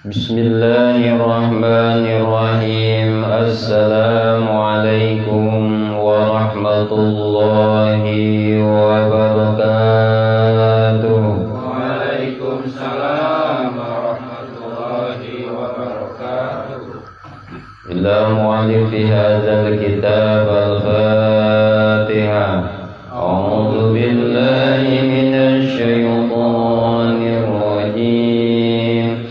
Bismillahirrahmanirrahim. Assalamualaikum warahmatullahi wabarakatuh. Waalaikumsalam warahmatullahi wabarakatuh. Ila mu'allifi hadzal kitab al-Fatihah. A'udzu billahi minasy syaithanir rajim.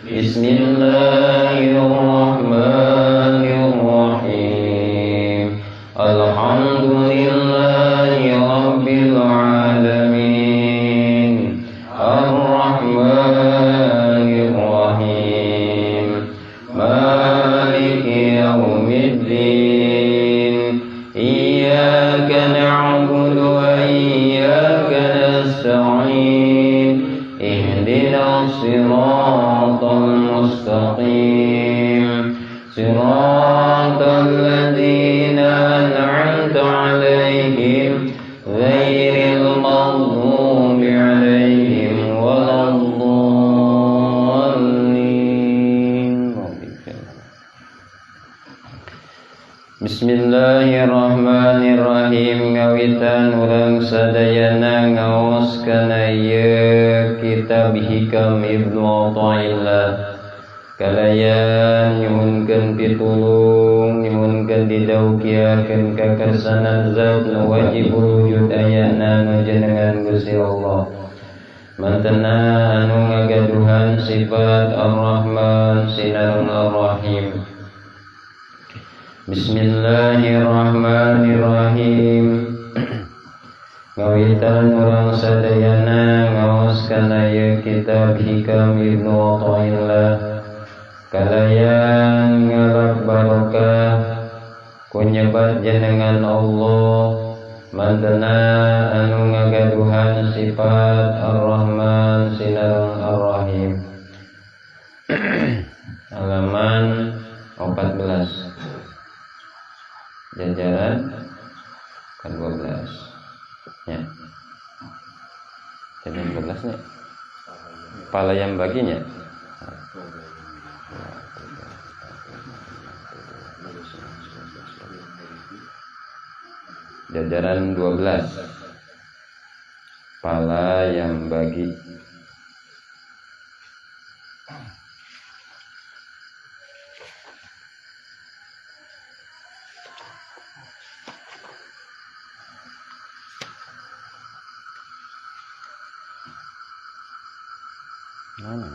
Bismillahirrahmanirrahim. Alhamdulillahi rabbil alamin. Arrahmanir rahim. Maliki yaumiddin. Iyyaka na'budu wa iyyaka nasta'in. Ihdinas siratal mustaqim. Siratal ladzina an'amta 'alaihim ghairil maghdubi 'alaihim waladdallin. Bismillahirrahmanirrahim. Ngawitan urang sadayana ngaos kana ieu kitab Hikam Ibnu Athaillah. Kalayan nyuhunkeun pitulung, nyuhunkeun didaukiakeun kakersanan zat nu wajib wujud ayana nu jenengan Gusti Allah. Mantena anu ngagaduhan sifat Ar-Rahman sinareng Ar-Rahim. Bismillahirrahmanirrahim. Ngawitan urang sadayana ngaos kana ieu kitab Hikam Ibnu Athaillah. Kalayan ngalap barokah ku nyebat jenengan Allah mantena anu ngagaduhan sifat Ar-Rahman sinareng Ar-Rahim. Halaman 14 jajaran ke-12 ya. Jajaran 12 nya. Pala yang baginya. Jajaran 12. Pala yang bagi. Mana?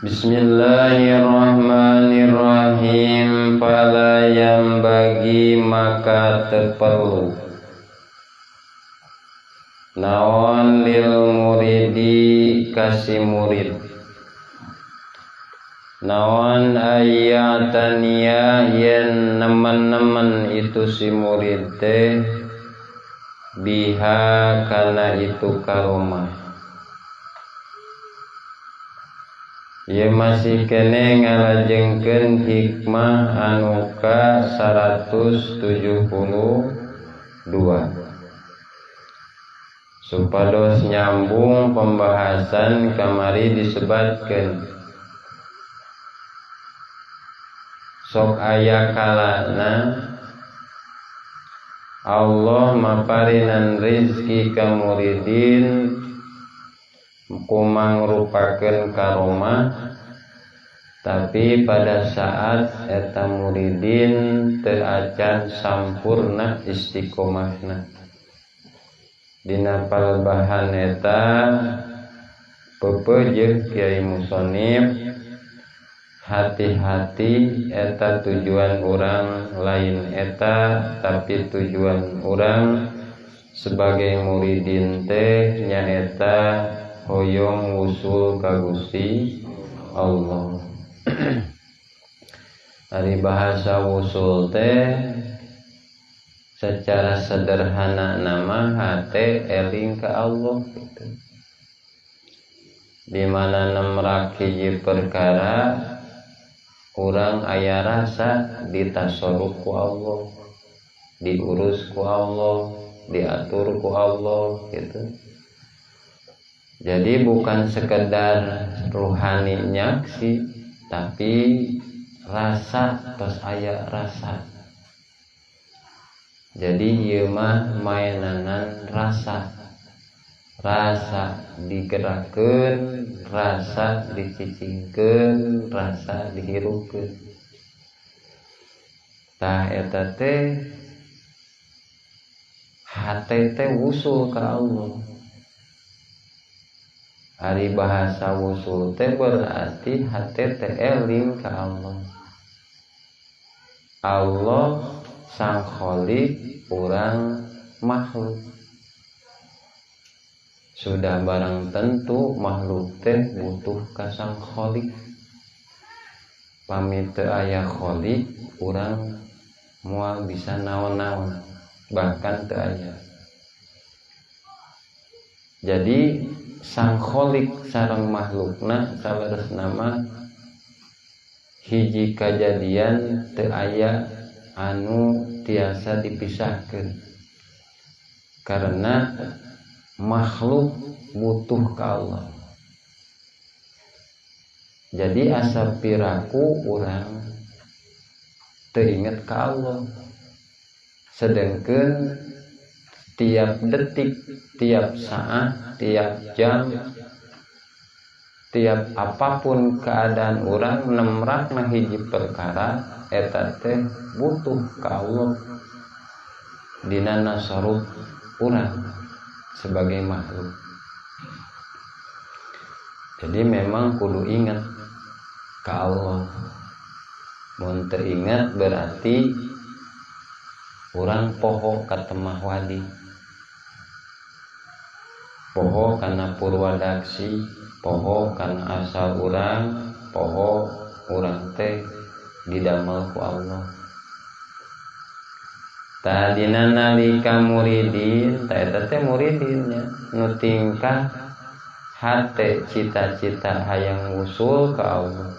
Bismillahirrahmanirrahim. Pala yang bagi maka terperlu. Naon lil muridi kasih murid. Naon ayatania yen nemen-nemen itu si murid teh biha kana itu karomah. Ieu masih kene ngalajengkeun hikmah anu ka 172 supados nyambung pembahasan kamari disebatkeun. Sok aya kalana Allah maparinan rizki ka muridin kumangrupakeun karomah, tapi pada saat eta muridin teu acan sampurna istiqomahna. Dina palbahan eta pepeujeuh Kiai Musonib, hati-hati eta tujuan urang lain eta, tapi tujuan urang sebagai muridin teh nyaeta hoyong wusul ka Gusti Allah. Ari bahasa wusul teh secara sederhana nama hate eling ka Allah gitu. Di mana nemrak hiji perkara urang aya rasa ditasarruf ku Allah, diurus ku Allah, diatur ku Allah gitu. Jadi bukan sekedar ruhani nyaksi, tapi rasa, tos aya rasa. Jadi ieu mah mainanan rasa. Rasa digerakkeun, rasa dicicingkeun, rasa dihirupkeun. Tah eta teh hate teh wusul ka Allah. Ari bahasa wusul teh berarti hate teh eling ka Allah. Allah sang khalik, urang makhluk. Sudah barang tentu makhluk teh butuh ka sang khalik. Pami teu aya khalik, urang moal bisa naon-naon, bahkan teu aya. Jadi sang khalik sareng makhlukna saleresna mah hiji kajadian, teu aya anu tiasa dipisahkeun, karena makhluk butuh ka Allah. Jadi asa piraku urang teu inget ka Allah, sedangkan tiap detik, tiap saat, tiap jam, tiap apapun keadaan urang nemrakna hiji perkara eta teh butuh ka Allah dina nasaruf urang sebagai makhluk. Jadi memang kudu ingat ka Allah. Mun teu ingat berarti urang poho ka temah wadi, poho kana purwadaksi, poho kana asal urang, poho urang teh didamel ku Allah. Tadina nalika muridin, ta eta teh muridinnya nu tingkah hate cita-cita hayang wusul ka Allah.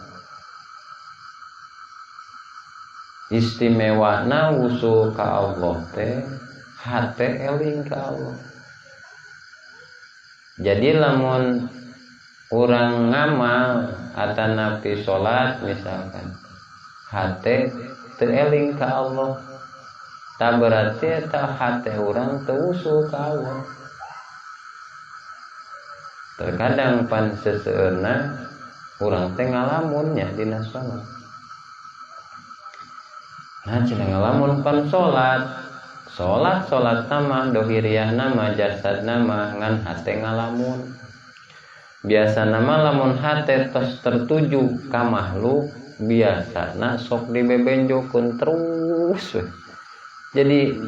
Istimewana wusul ka Allah teh hate eling ka Allah. Jadi lamun urang ngamal atanapi salat misalkan, hate teu eling ka Allah, tak berarti eta hate urang teu wusul ka Allah. Terkadang pan seseueurna urang teh ngalamunnya dina salat. Nah, cenah ngalamun pan salat. Salat, salat nama, dohiriah nama, jasad nama, ngan hate ngalamun. Biasa nama lamun hate tos tertuju ka makhluk, biasana sok dibebenjokeun terus we.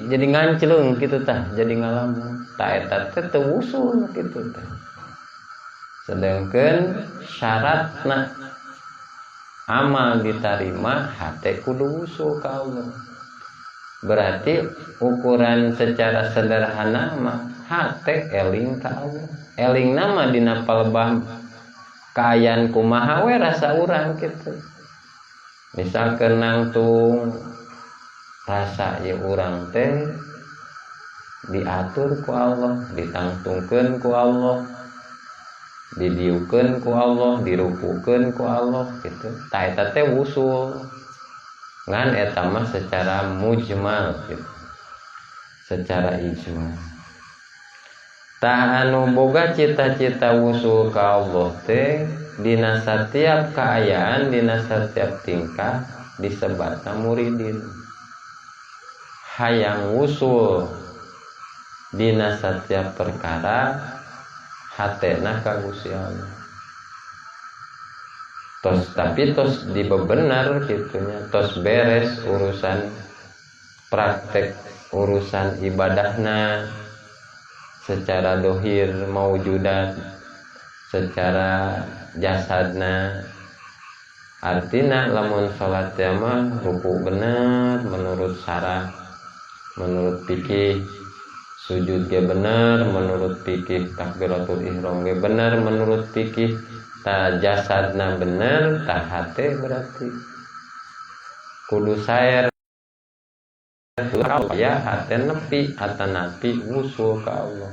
Jadi ngancleung kitu tah, jadi ngalamun. Ta eta teh teu wusul kitu tah. Sedangkan syaratna amal diterima hate kudu wusul ka Allah. Berarti ukuran secara sederhana mah hate eling ka Allah. Eling nama dina palebah kaayaan kumaha we rasa urang kitu. Misalkan nangtung rasa ieu urang teh diatur ku Allah, ditangtungkeun ku Allah, didiukeun ku Allah, dirukukeun ku Allah gitu. Ta eta teh wusul. Ngan eta mah secara mujmal gitu. Secara ijmal. Tah anu boga cita-cita wusul ka Allah teh dina satiap kaayaan, dina satiap tingkah disebatna muridin. Hayang wusul dina satiap perkara hatena ka Gusti Allah. Tos tapi tos dibebenar gitunya, tos beres urusan praktek urusan ibadahna secara dohir maujudat, secara jasadna. Artina lamun salat mah ruku bener menurut syarah, menurut fikih, sujud ge bener menurut fikih, takbiratul ihram ge bener menurut fikih, ta jasadna bener, ta hate berarti kudu saer. Ya hate nepi atanapi wusul ka Allah.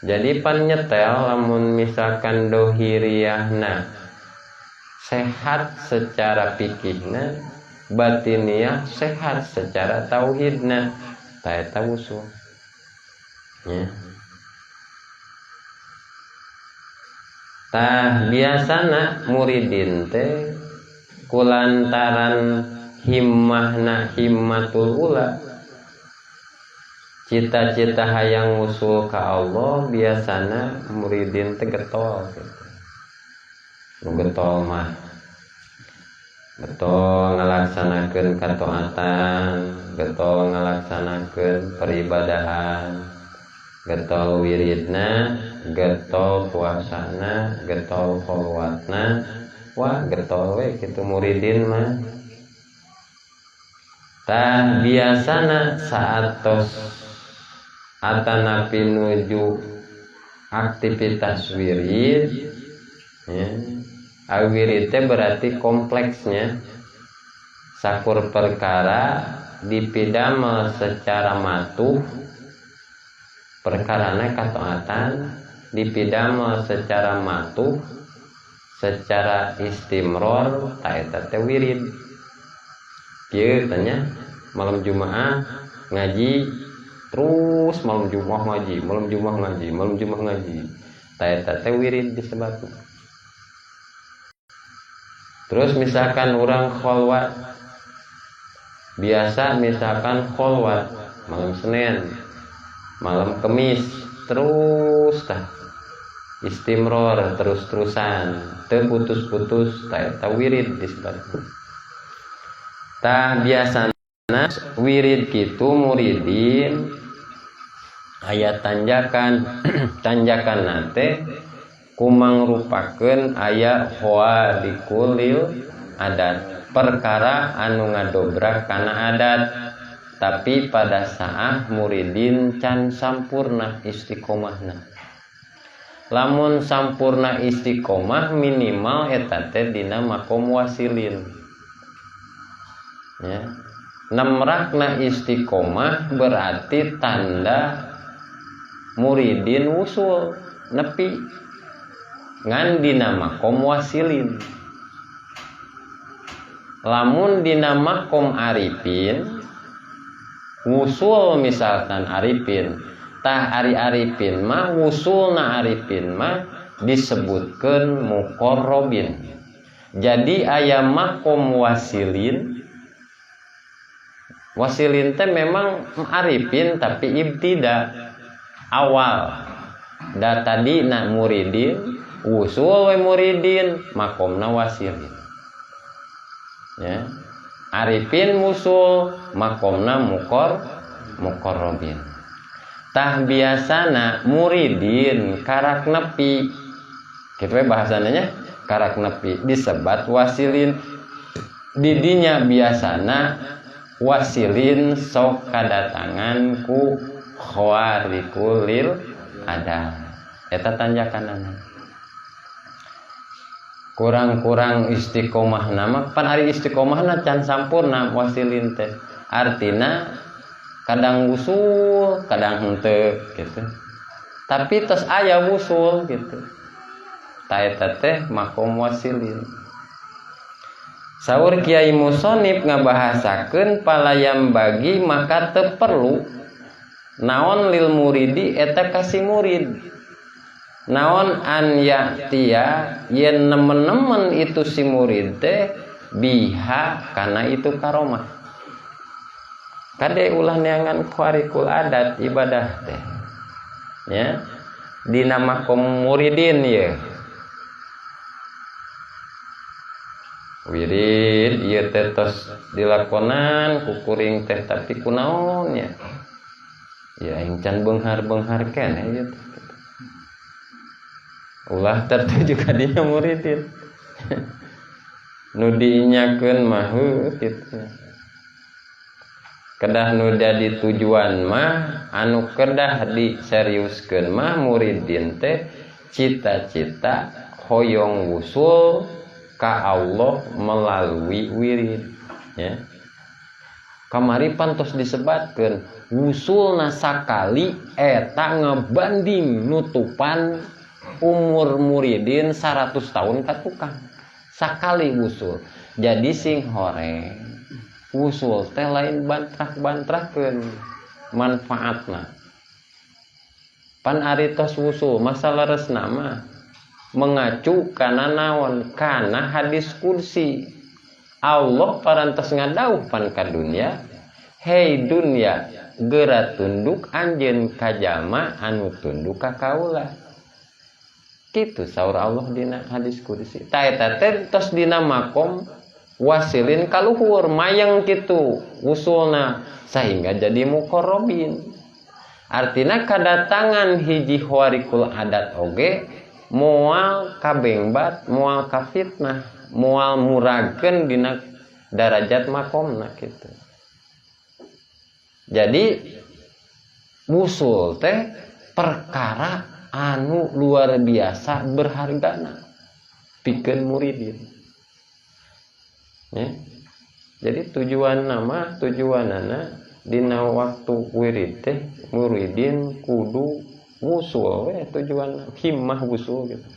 Jadi pan nyetel lamun misalkan dohiriyahna sehat secara fikihna, batiniah sehat secara tauhidna, ta eta wusul. Ya. Tah biasana muridin teh kulantaran himmahna himmatul ula, cita-cita hayang ngusul ka Allah, biasana muridin teh getol gitu. Nu getol mah getol ngalaksanakeun kataatan, getol ngalaksanakeun peribadahan, getol wiridna, getol puasana, getol kholwatna, wah getol we kitu muridin mah. Tah biasana saat tos atanapi nuju aktivitas wirid, ya. Wirid teh berarti kompleksnya sakur perkara dipidamel secara matuh, perkarana kataatan dipidamel secara matuh, secara istimror, ta eta teh wirid. Kieu tanya malam Jumaah ngaji terus, malam Jumaah ngaji, malam Jumaah ngaji, malam Jumaah ngaji, ta eta teh wirid disebutna. Terus misalkan orang kholwat, biasa misalkan kholwat malam Senin, malam Kemis, terus tah istimror terus-terusan, teu putus-putus, ta eta wirid disebutna. Tah biasana wirid kitu muridin aya tanjakan, tanjakan nate kumangrupakeun aya khawariqul adat, perkara anu ngadobrak kana adat, tapi pada saat muridin can sampurna istiqomahna. Lamun sampurna istiqomah minimal eta teh dina makom wasilin. Ya. Nemrakna istiqomah berarti tanda muridin wusul nepi ngan dina makom wasilin. Lamun dina makom arifin wusul misalkan arifin, tah ari arifin mah wusulna arifin mah disebutkeun muqarrabin. Jadi aya makom wasilin. Wasilin teh memang arifin tapi ibtida awal. Da tadi na muridin wusul we muridin makomna wasilin. Ya. Arifin wusul makomna muqarrabin. Tah biasana muridin karak nepi. Kitu we bahasana nya, karak nepi disebat wasilin. Didinya biasana wasilin sok kadatangan ku khawariqul adat. Eta tanjakanana. Kurang-kurang istiqomah nama pan ari istiqomahna can sampurna wasilin teh. Artina kadang wusul, kadang henteu gitu. Tapi tos aya wusul gitu. Ta eta teh makom wasilin. Saur Kiai Musonib ngabahasakeun palayam bagi maka teu perlu naon lil muridi eta kasih murid. Naon an ya'tiya yen nemen-nemen itu si murid teh biha kana itu karomah. Kade ulah neangan khawariqul adat ibadah teh. Ya. Dina makom muridin ye. Wirid ieu teh tos dilakonan kukuring teh tapi kunaon nya. Ya aing can beunghar-beunghar keneh ieu teh. Ulah tertuju ka dinya muridin. Nu diinyakeun mah heuh kitu. Kedah nu jadi tujuan mah anu kedah diseriuskeun mah muridin teh cita-cita hoyong wusul ka Allah melalui wirid, ya. Kamari pan tos disebatkeun wusulna sakali eta ngebanding nutupan umur muridin 100 tahun ka tukang sakali wusul. Jadi sing horeng wusul teh lain bantrak-bantrakeun manfaatna. Pan ari tos wusul masalah resna mah mengacu kana naon? Kana hadis kursi. Allah parantos ngadauh pan ka dunya, "Hei dunya, geura tunduk anjeun ka jalma anu tunduk ka kaula." Kitu saur Allah dina hadis kursi. Tah eta teh tos dina makom wasilin kaluhur mayang kitu usulna sehingga jadi muqarrabin. Artina kadatangan hiji khawariqul adat oge moal kabengbat, moal kafitnah, moal murageun dina darajat makomna gitu. Jadi wusul teh perkara anu luar biasa berhargana pikeun muridin. Ya. Jadi tujuan nama tujuanana dina waktu wirid teh muridin kudu wusul we, tujuan himmah wusul gitu.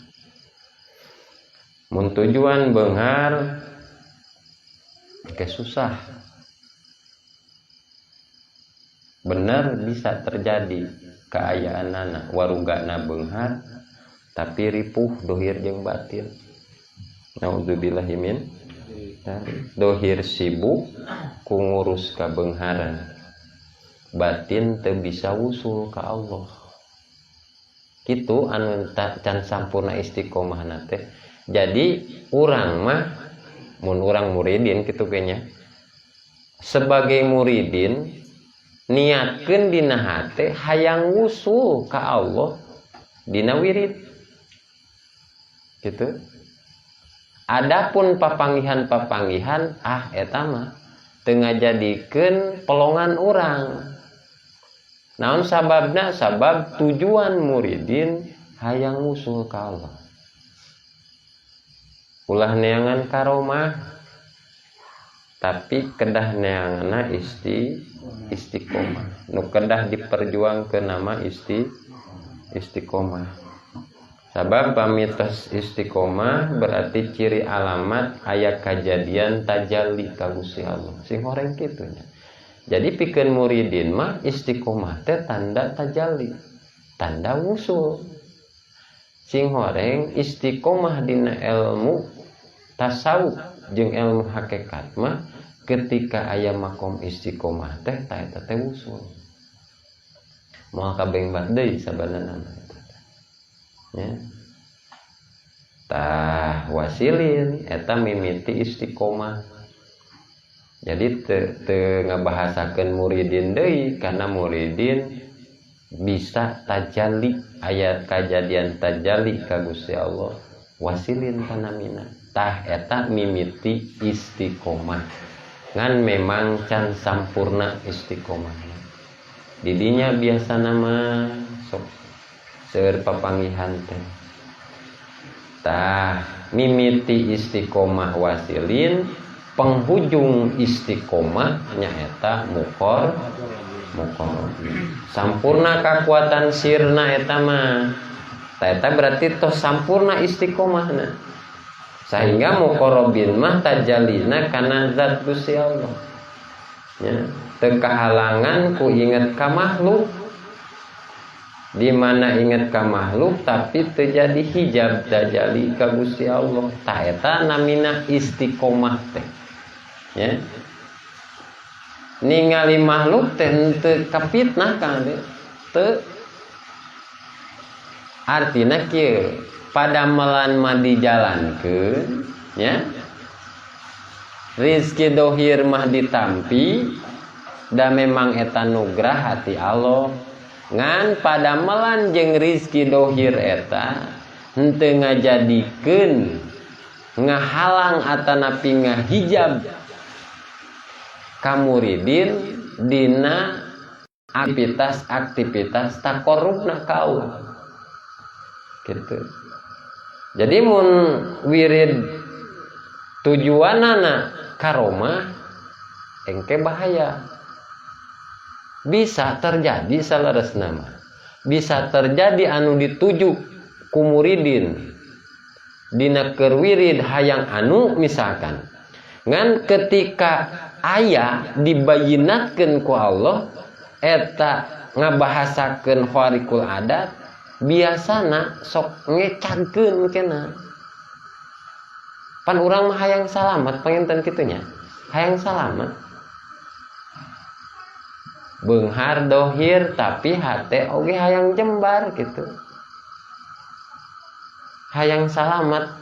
Mun tujuan beunghar ke susah. Bener bisa terjadi kaayaanana warugana beunghar tapi ripuh dohir jeung batin. Naudzubillahi min dohir sibuk ku ngurus kabeungharan, batin teu bisa wusul ka Allah. Kitu anu can sampurna istiqomahna teh. Jadi urang mah mun urang muridin kitu kayaknya sebagai muridin niatkeun dina hate hayang wusul ka Allah dina wirid gitu. Adapun papanggihan-papanggihan eta mah teu ngajadikeun pelongan urang. Naon sababna? Sabab tujuan muridin hayang wusul ka Allah. Ulah neangan karomah tapi kedah neanganna istiqomah. Nu kedah diperjuangkeun nama istiqomah. Sabab pamitos istiqomah berarti ciri alamat aya kajadian tajalli ka Gusti Allah. Sing horeng kitu nya. Jadi pikeun muridin mah istiqomah teh tanda tajalli, tanda wusul. Sing horeng istiqomah dina ilmu tasawuf jeung ilmu hakikat mah ketika aya makom istiqomah teh ta eta teh wusul. Moal kabengbat deui sabanana mah eta teh. Ya. Tah wasilin eta mimiti istiqomah. Jadi teu ngabahasakeun muridin deui karena muridin bisa tajalli ayat kajadian tajalli ka Gusti Allah wasilin tanamina. Tah eta mimiti istiqomah. Ngan memang can sampurna istiqomahna. Didinya biasa nama sok seueur papanggihan teh. Tah mimiti istiqomah wasilin penghujung istiqomah nyaeta muqarrabin. Sampurna kakuatan sirna eta mah. Tah eta berarti tos sampurna istiqomahna. Sehingga muqarrabin mah tajalina kana zat Gusti Allah. Ya, teu kahalangan ku inget ka makhluk. Di mana inget ka makhluk tapi teu jadi hijab tajali ka Gusti Allah. Tah eta namina istiqomah teh. Ya. Ningali makhluk teh henteu kapitnah Kang Ade. Teu artina kieu, padamelan mah dijalankeun nya. Rizki dohir mah ditampi da memang eta nugrah hati Allah. Ngan padamelan jeung rizki dohir eta henteu ngajadikeun ngahalang atanapi ngahijab kamuridin dina aktivitas-aktivitas takorubna ka Allah. Gitu. Jadi mun wirid tujuanana karomah Engke bahaya. Bisa terjadi saleresna mah. Bisa terjadi anu dituju ku muridin dina keur wirid hayang anu misalkan. Ngan ketika aya dibayinatkeun ku Allah eta ngabahasakeun khariqul adat biasana sok ngecagkeun kena. Pan urang mah hayang salamet panginten kitu nya. Hayang salamet. Beunghar dohir tapi hate oge hayang jembar gitu. Hayang salamet.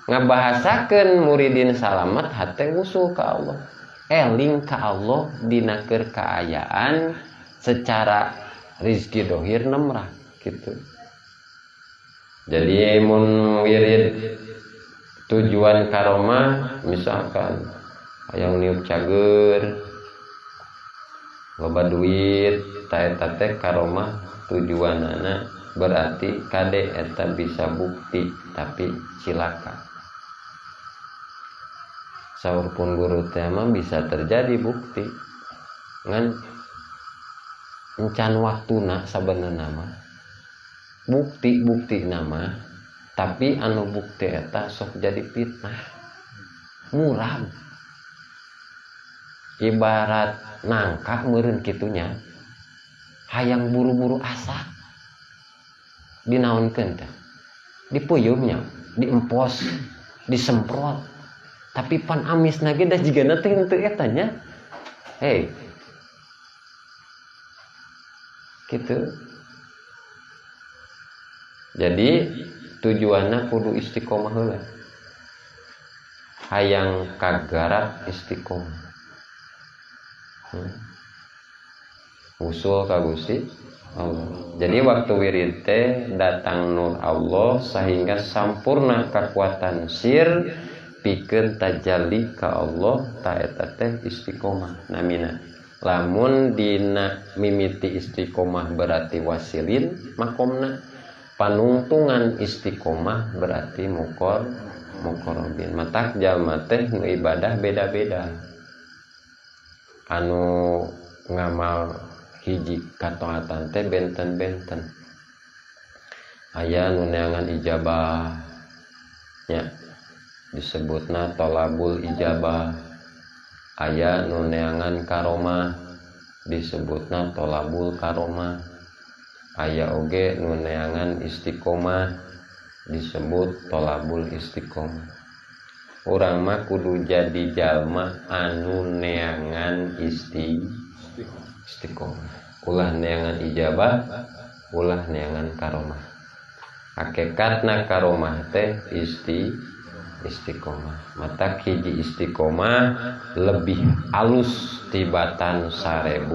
Ngabahasakeun muridin salamet hate wusul ka Allah. Eling ka Allah dina keur kaayaan secara rizki dohir nemrah gitu. Jadi mun wirid tujuan karomah misalkan hayang niup cager loba duit ta eta teh karomah tujuanana berarti kade eta bisa bukti tapi cilaka. Saur pun guru teh mah bisa terjadi bukti ngan encan waktuna sabenerna mah bukti-bukti nama tapi anu bukti eta sok jadi fitnah murah ibarat nangka meureun kitunya hayang buru-buru asak dinaonkeun teh dipeuyeumnya diempos disemprot tapi pan amisna ge da jigana teh henteu eta nya hei gitu. Jadi tujuanna kudu istiqomah heula hayang kagarap istiqomah. Usul ka Gusti Allah. Jadi waktu wirid teh datang nur Allah sehingga sampurna kekuatan sir pikeun tajalli ka Allah ta eta teh istiqomah namina. Lamun dina mimiti istiqomah berarti wasilin makomna, panungtungan istiqomah berarti muqorrobin. Matak jalma teh nu ibadah beda-beda. Anu ngamal hiji kataatan teh benten-benten. Aya nu neangan ijabah nya disebutna tolabul ijabah. Aya nu neangan karomah disebutna tolabul karomah. Aya oge nu neangan istiqomah disebut tolabul istiqomah. Urang mah kudu jadi jalma anu neangan istiqomah. Ulah neangan ijabah, ulah neangan karomah. Hakikatna karomah teh istiqomah. Mata hiji istiqomah lebih alus tibatan 1000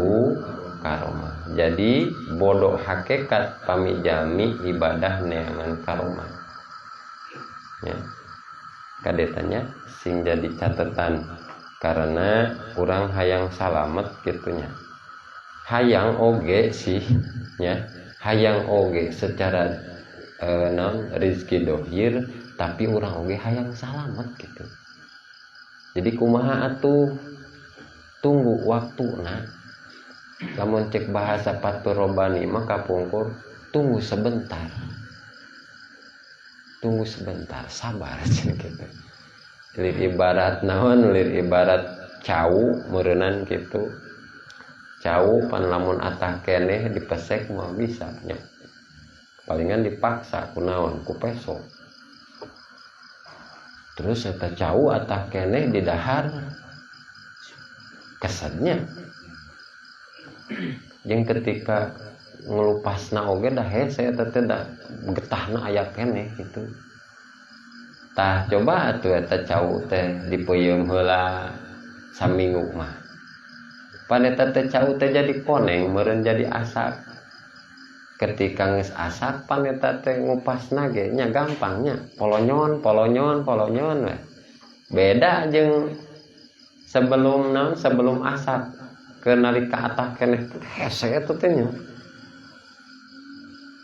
karomah. Jadi bodoh hakikat pamijami ibadah neangan karomah. Ya. Kadetanya sing jadi catatan karena urang hayang salamet gitunya. Hayang oge sih nya, hayang oge secara naon rezeki dohir tapi urang oge hayang salamet gitu. Jadi kumaha atuh tunggu waktuna. Lamun cek bahasa Fathur Robani mah kapungkur tunggu sebentar. Tunggu sebentar, sabar gitu. Lir ibarat naon, lir ibarat cau meureunnan gitu. Cau pan lamun atah keneh dipesek mah bisa nya. Palingan dipaksa ku naon, ku peso. Terus eta cau atah keneh didahar kesannya. Jeung ketika ngelupasna oge dah hese eta teh da getahna aya keneh gitu. Tah coba atuh eta cau teh dipeuyeum heula saminggu mah. Pan eta teh cau teh jadi koneng meureun jadi asak. Ketika geus asak pan eta teh ngupasna ge nya gampangnya polonyon polonyon polonyon we. Beda jeung sebelum naon sebelum asak ke nalika atah keneh hese eta teh nya.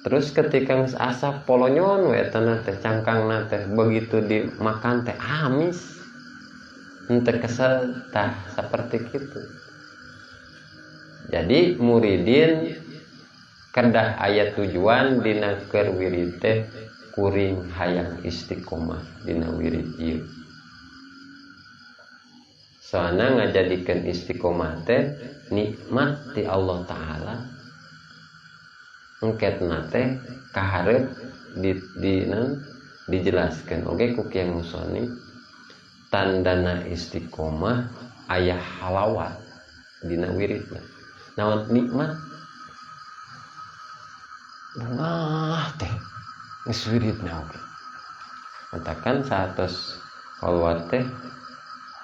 Terus ketika geus asak polonyon we eta na teh cangkangna teh begitu dimakan teh amis. Henteu kesel tah saperti kitu. Jadi muridin kedah aya tujuan dina keur wirid teh kuring hayang istiqomah dina wirid ieu. Soalna ngajadikeun istiqomah teh nikmat ti Allah Ta'ala. Engketna teh kaharep dijelaskeun oge ku Kiai Musonif, tandana istiqomah aya halawat dina wiridna. Naon nikmat? Bungah teh geus wiridna oge. Matakan saatos halwat teh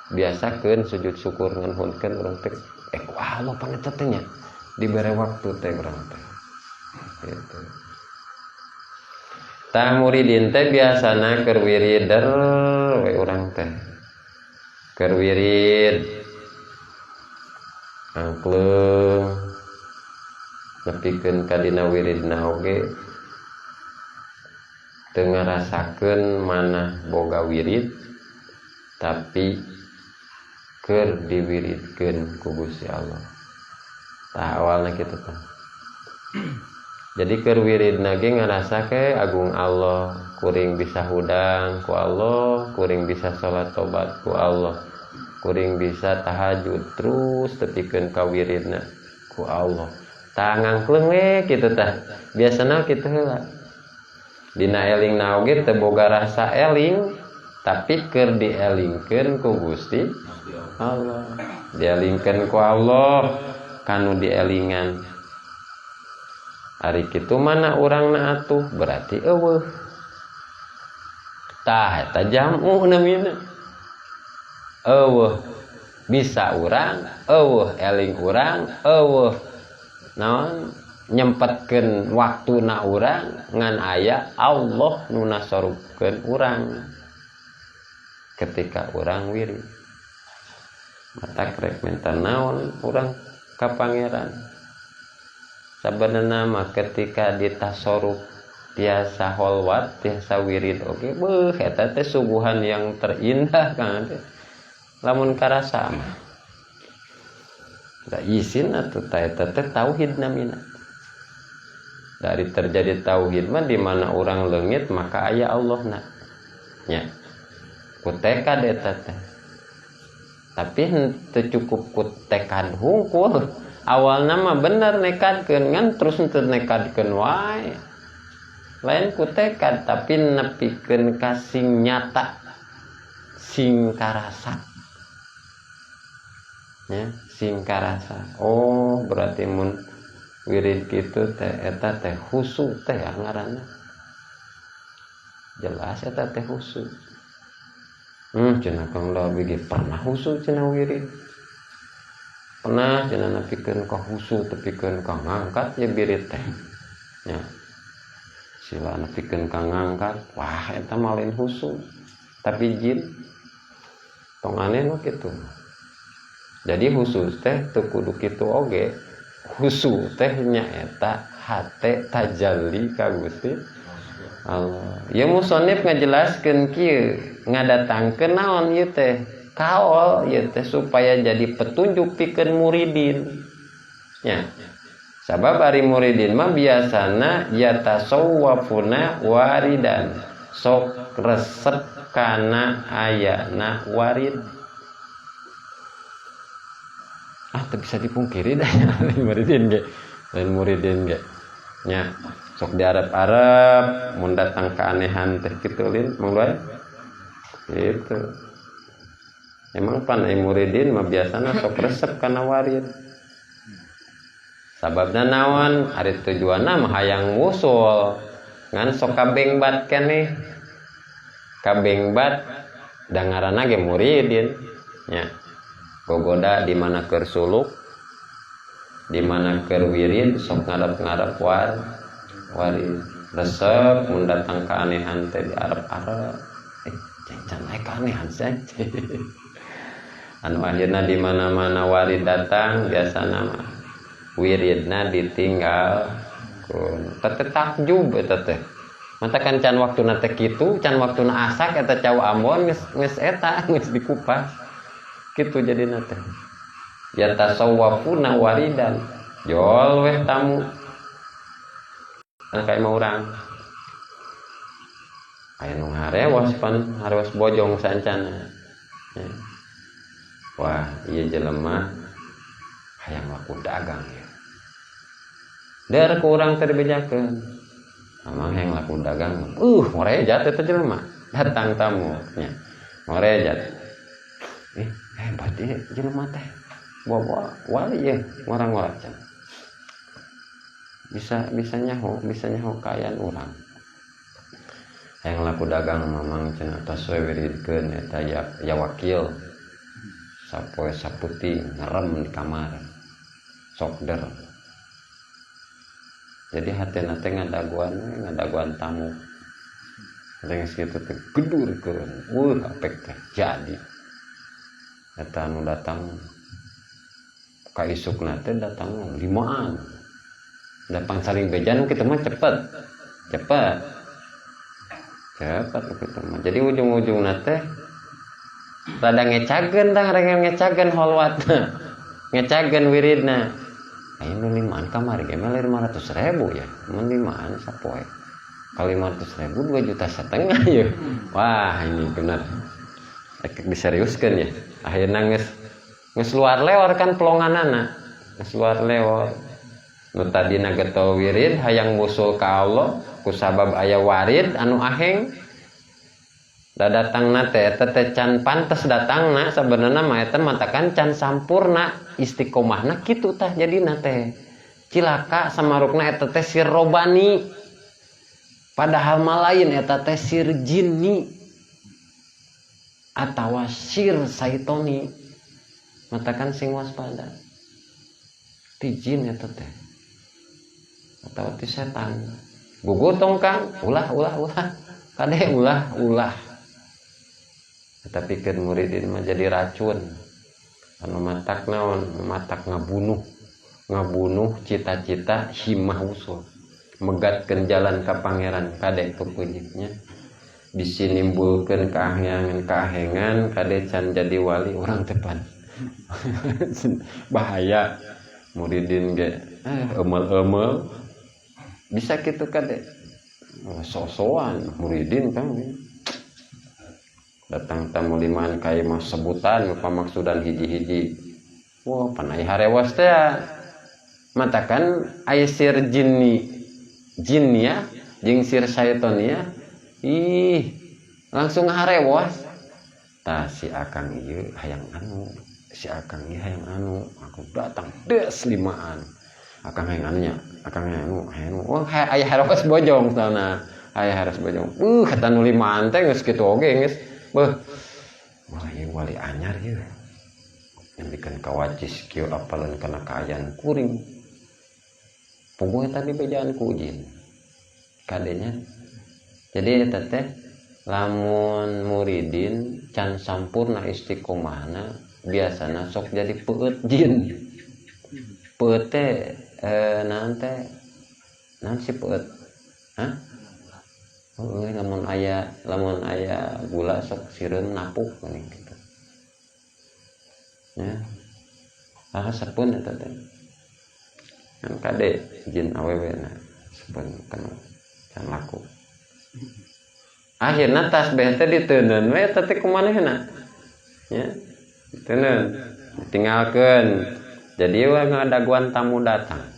biasakeun sujud syukur nganhunkeun urang teh ku Allah paneta teh nya dibere waktu teh urang teh. Gitu. Tah muridin teh biasana keur wirid der we urang teh. Keur wirid angkleung nepikeun ka dina wiridna oge teu ngarasakeun manah boga wirid tapi keur diwiridkeun ku Gusti Allah. Tah awalna kitu tah. Jadi keur wiridna ge ngarasa ke agung Allah, kuring bisa hudang ku Allah, kuring bisa salat tobat ku Allah, kuring bisa tahajud terus tepikeun ka wiridna ku Allah. Tah ngangkleung we kitu tah. Biasana kitu heula. Dina elingna oge teu boga rasa eling, tapi keur dielingkeun ku Gusti Allah. Dielingkeun ku Allah kanu dielingan. Ari kitu mana urangna atuh berarti eueuh. Tah eta jamu namina. Eueuh bisa urang, eueuh eling urang, eueuh naon nyempetkeun waktuna urang ngan aya Allah nu nasorupkeun urang ketika urang wirid. Mata krek minta naon urang ka pangeran. Sabenerna mah ketika ditasoruf tiasa holwat, tiasa wirid oge, beuh eta teh suguhan yang terindah kan teh. Lamun karasa mah da izin atuh ta eta teh tauhid namina. Dari terjadi tauhid mah di mana urang leungit maka aya Allahna. Nya. Ku tekad eta teh. Tapi henteu cukup ku tekad hungkul. Awalna mah bener nekadkeun ngan terus henteu nekadkeun wae. Lain ku tekad tapi nepikeun ka sing nyata, sing karasa. Ya, sing karasa. Oh, berarti mun wirid kitu teh eta teh khusu teh ngaranna. Jelas eta teh khusu. Cenah Kang Dabi ge pernah khusu cenah wirid. Pernah cenah nepikeun ka khusu tepikeun ka ngangkat ya birit teh. Ya. Sila nepikeun ka ngangkat, wah eta mah lain khusu. Tapi jin tong aneh nu kitu. Jadi khusus teh teu kudu kitu oge. Khusu teh nyaeta hate tajalli ka Gusti Allah. Ya musonif ngajelaskeun kieu, ngadatangkeun naon ieu teh? Kaol ieu teh supaya jadi petunjuk pikeun muridin. Nya. Sabab ari muridin mah biasana yatasawwafuna waridan. Sok resep kana ayana warid. Ah, teu bisa dipungkiri dah lain muridin ge. Lain muridin ge. Nya, sok di Arab-Arab mun datang keanehan teh kitu lin, Mang Doi. Gitu. Emang pan ai muridin mah biasana sok resep kana warid. Sababna naon? Ari tujuanna mah hayang wusul. Ngan sok kabengbat keneh. Kabengbat da ngaranna ge muridin. Nya. Gogoda di mana keur suluk, di mana keur wirid sok ngarep-ngarep warid. Resep mun datang keanehan teh di Arab-Arab. Can aya keanehan sih. Anu akhirna di mana-mana warid datang biasana mah wiridna ditinggal kun. Teh takjub eta teh. Mata kan can waktuna teh kitu, can waktuna asak eta cau Ambon geus eta geus dikupas. Kitu jadina teh. Ya tasawwafuna waridan. Jol weh tamu. Kayak mau urang. Aya nu ngarewas pan, harewas bojong sancana. Ya. Wah, ieu jelema hayang laku dagang ya. Der ku urang teh dibejakeun. Amang hayang laku dagang. Ngorejat eta jelema. Datang tamu nya. Ngorejat. Hebat ieu jelema teh. Bawa wali ya, ngorang-ngorang can. Bisa nyaho kaayaan urang. Hayang laku dagang mamang cenah tos we wiridkeun eta ya wakil. Sapoe saputi ngerem di kamar. Sokder. Jadi hatena teh ngadaguan tamu. Geus kitu teh gedurkeun. Apek teh jadi. Eta anu datang ka isukna teh datang limaan. Datang saling bejan kitu mah cepet. Cepet. Cepet kitu mah. Jadi ujung-ujungna teh rada ngecageun tah, rada ngecageun holwatna. Ngecageun wiridna. Aya nu limaan kamari ge mah 500.000 ya. Mun limaan sapoe. Kalau 500.000 2,5 juta ya. Wah, ini benar. Rek diseriuskeun ya. Akhirna geus luar lewar kan pelonganana. Geus luar lewar. Nu tadina getol wirid hayang musul ka Allah ku sabab aya warid anu aheng. Da datangna teh eta teh can pantes datangna sabenerna mah eta matakan can sampurna istiqomahna kitu tah jadina teh. Cilaka samarukna eta teh sir robani. Padahal mah lain eta teh sir jinni atawa sir saitoni. Matakan sing waspada. Ti jin eta teh. Atawa ti setan. Gugur tong Kang, ulah ulah ulah. Kade ulah ulah. Tapi kan muridin mah jadi racun. Anu matak naon, matak ngabunuh. Ngabunuh cita-cita himah usul. Megatkeun jalan ka pangeran kade peupeujitnya. Bisi nimbulkeun kahengan-kahengan kade can jadi wali urang teh pan. Bahaya muridin ge emel-emel bisa kitu kade. Sosoan muridin kan. Datang tamu limaan kai mah sebutan pamaksudan hiji-hiji. Wah, panai harewas teh. Matakan aya sir jinni jinnia jeung sir syaitonia. Ih, langsung harewas. Tah si akang ieu hayang anu, si akang ieu hayang anu, aku datang des limaan. Akang hayang anunya, akang hayang anu, hayang anu. Wah, aya harewas bojong sana. Aya harewas bojong. Kata nu limaan teh geus kitu oge geus. Beuh. Wah, ieu wali anyar ieu. Nyambikeun kawacis kieu apalan kana kaayaan kuring. Puguh eta dibejaan ku jin. Kadenya. Jadi eta teh lamun muridin can sampurna istiqomahna biasana sok jadi peueut jin. Peueut teh naon teh? Naon si peueut? Hah? Heueuh, lamun aya gula sok sireum napuk geuning kitu. Ya. Ah sapeun eta teh. Kan kade jin awewe na sapeun kana can laku. Akhirna tasbih teh diteuneun we eta teh kumanehna. Ya. Diteuneun, ditinggalkeun. Jadi we ngadaguan tamu datang.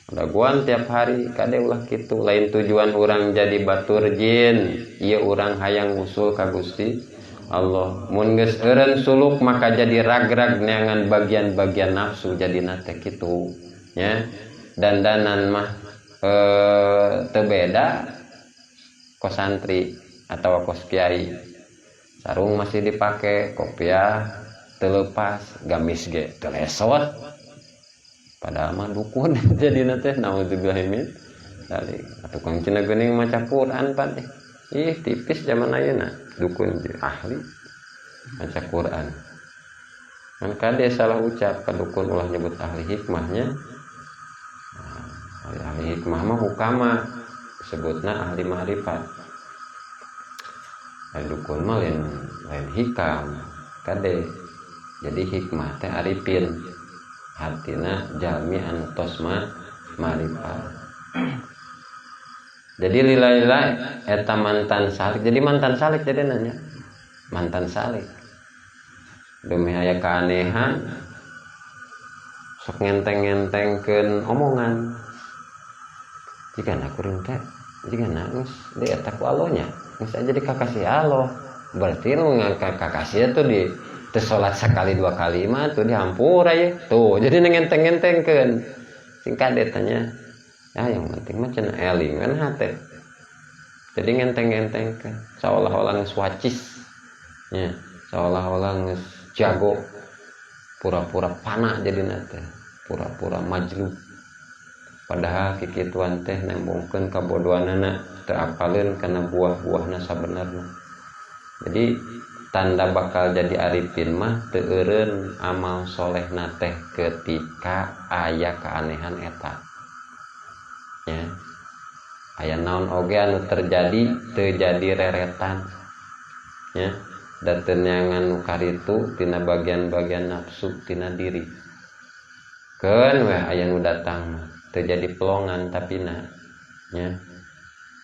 Daguan tiap hari kade ulah kitu, lain tujuan urang jadi batur jin, ieu urang hayang usul ka Gusti Allah. Mun geus eureun suluk maka jadi rag-rag neangan bagian-bagian nafsu jadina teh kitu nya. Dandanan mah teu beda kos santri atawa kos kiai. Sarung masih dipake, kopiah teu leupas, gamis ge teu lesot. Padahal mah dukun jadina teh naudzubillah min dzalik. Tukang Cina geuning maca Quran pan teh. Ih, tipis zaman ayeuna dukun ahli maca Quran. Kan kade salah ucap ka dukun ulah nyebut ahli hikmahnya. Nah, ahli hikmah mah hukama sebutna ahli ma'rifat. Ahli dukun mah lain hikam kade. Jadi hikmah teh arifin artina jalmi anu tos marifat. Jadi lila-lila eta mantan salik, jadi mantan salik jadi nanya mantan salik demi aya keanehan sok ngenteng-ngentengkeun omongan jika kuring teh jika geus di eta ku Allah nya geus jadi kakasih Allah berarti nu kakasih tuh di teu salat sekali dua kali mah tuh dihampura ye tuh jadi ngenteng-ngentengkeun singkat tanya ya yang penting mah cenah eling kan hate jadi ngenteng-ngentengkeun seolah-olah geus wacis nya seolah-olah geus jago pura-pura panah jadi teh pura-pura majlub padahal kikituan teh nembongkeun kabodohanana teu apaleun kana buah-buahna sabenarna. Jadi tanda bakal jadi arifin mah teu eureun amal solehna teh ketika aya keanehan eta nya aya naon oge anu terjadi teu jadi reretan nya da teu neangan nu karitu tina bagian-bagian nafsu tina diri keun weh aya nu datang mah teu jadi pelongan tapina nya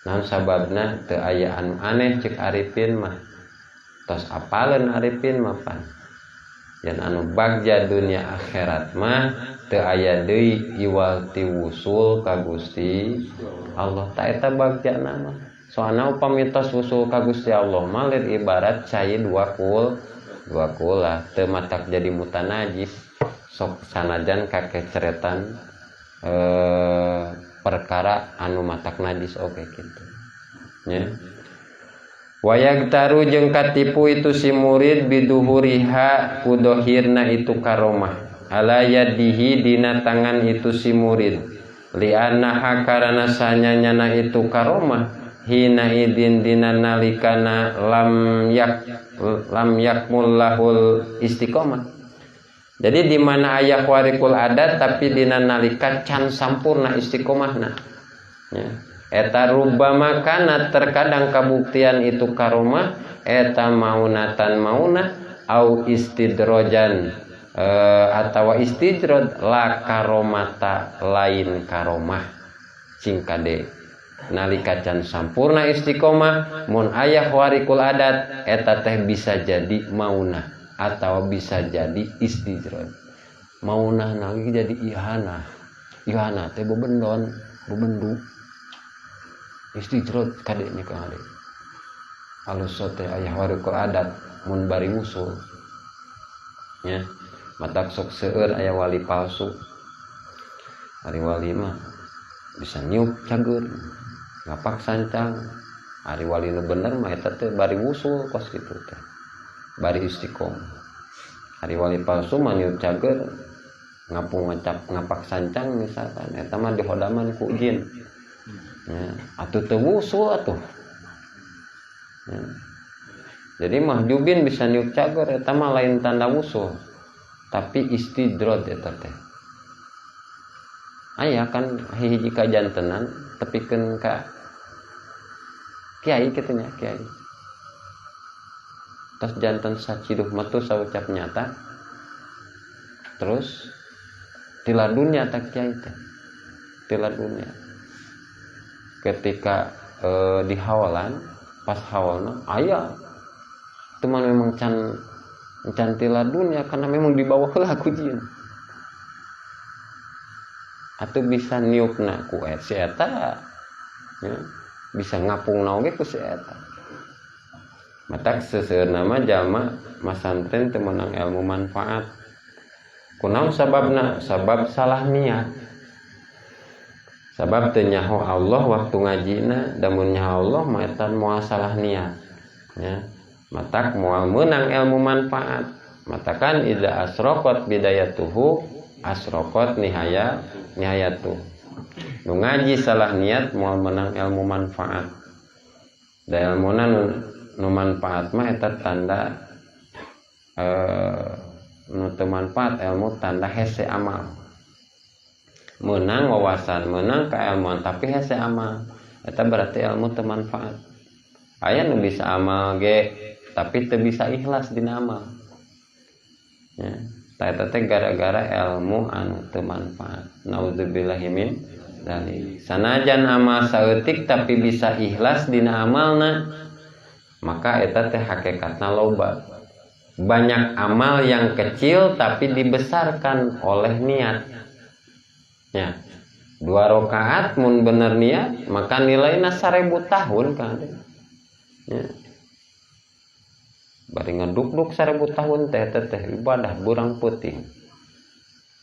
naon sababna teu aya anu aneh cek arifin mah tos apaleun arifin mah pan yen anu bagja dunia akhirat mah teu aya deui iwal ti wusul ka Gusti Allah ta eta bagjana mah. Soalna upami tos wusul ka Gusti Allah mah lir ibarat cai dua kula teu matak jadi mutanajis sok sanajan kakeceretan perkara anu matak najis oge kitu nya. Wayag taru jeung katipu itu si murid biduhuriha kudohirna itu karomah ala yadihi dina tangan itu si murid li'annaha karana sanyanyana itu karomah hina idin dina nalikana lam yakmul lahul istiqomah. Jadi di mana aya khariqul adat tapi dina nalika can sampurna istiqomahna ya. Eta rubbama kana terkadang kabuktian itu karomah eta maunatan maunah au istidrojan atawa istidrod la karomata lain karomah cing kade nalika can sampurna istiqomah mun aya khariqul adat eta teh bisa jadi maunah atau bisa jadi istidrod. Maunah nalika jadi ihana ihana teh bebendon bebendu istidrod kadenya ka ade alus teh aya khariqul adat mun bari wusul nya matak sok seueur aya wali palsu. Ari wali mah bisa niup cager ngapak sancang. Ari wali nu bener mah eta teh bari wusul kos kitu teh bari istiqomah. Ari wali palsu mah niup cager ngapung ngacap ngapak sancang misalkan eta mah dihodaman ku jin ya, atuh teu wusul atuh ya. Jadi mahjubin bisa niup cager eta mah lain tanda wusul tapi istidrod eta teh. Aya kan hiji kajantenan tepikeun ka kiai kitu nya kiai tos janten saciduh metu saucap nyata terus tila dunya ta kiai teh tila dunya ketika di hawalan pas hawalna aya teman memang can tila dunya karena memang dibawa heula ku jin atau bisa niupna ku si eta ya, bisa ngapungna oge ku si eta. Matak seseueurna mah jalma masantren teu meunang ilmu manfaat. Kunaon sababna? Sabab salah niat. Sabab teu nyaho Allah waktu ngajina, da mun nyaho Allah mah eta moal salah niat ya. Matak moal meunang ilmu manfaat. Matakan idza asraqat bidayatuhu asraqat nihayatu. Nu ngaji salah niat moal menang ilmu manfaat. Da ilmuna nu manfaat mah eta tanda nu teu manfaat ilmu tanda hese amal. Menang wawasan, menang keilmuan tapi hese amal. Eta berarti ilmu teu manfaat. Aya nu bisa amal ge tapi teu bisa ikhlas dina amal. Ya, eta teh gara-gara ilmu anu teu manfaat. Naudzubillahi min dzalik. Sanajan amal saeutik tapi bisa ikhlas dina amalna, maka eta teh hakikatna loba. Banyak amal yang kecil tapi dibesarkan oleh niat. Ya. 2 rakaat mun bener niat maka nilainya 1000 tahun kan. Ya. Bari ngeduk-duk 1000 tahun teh teh ibadah burang peuting.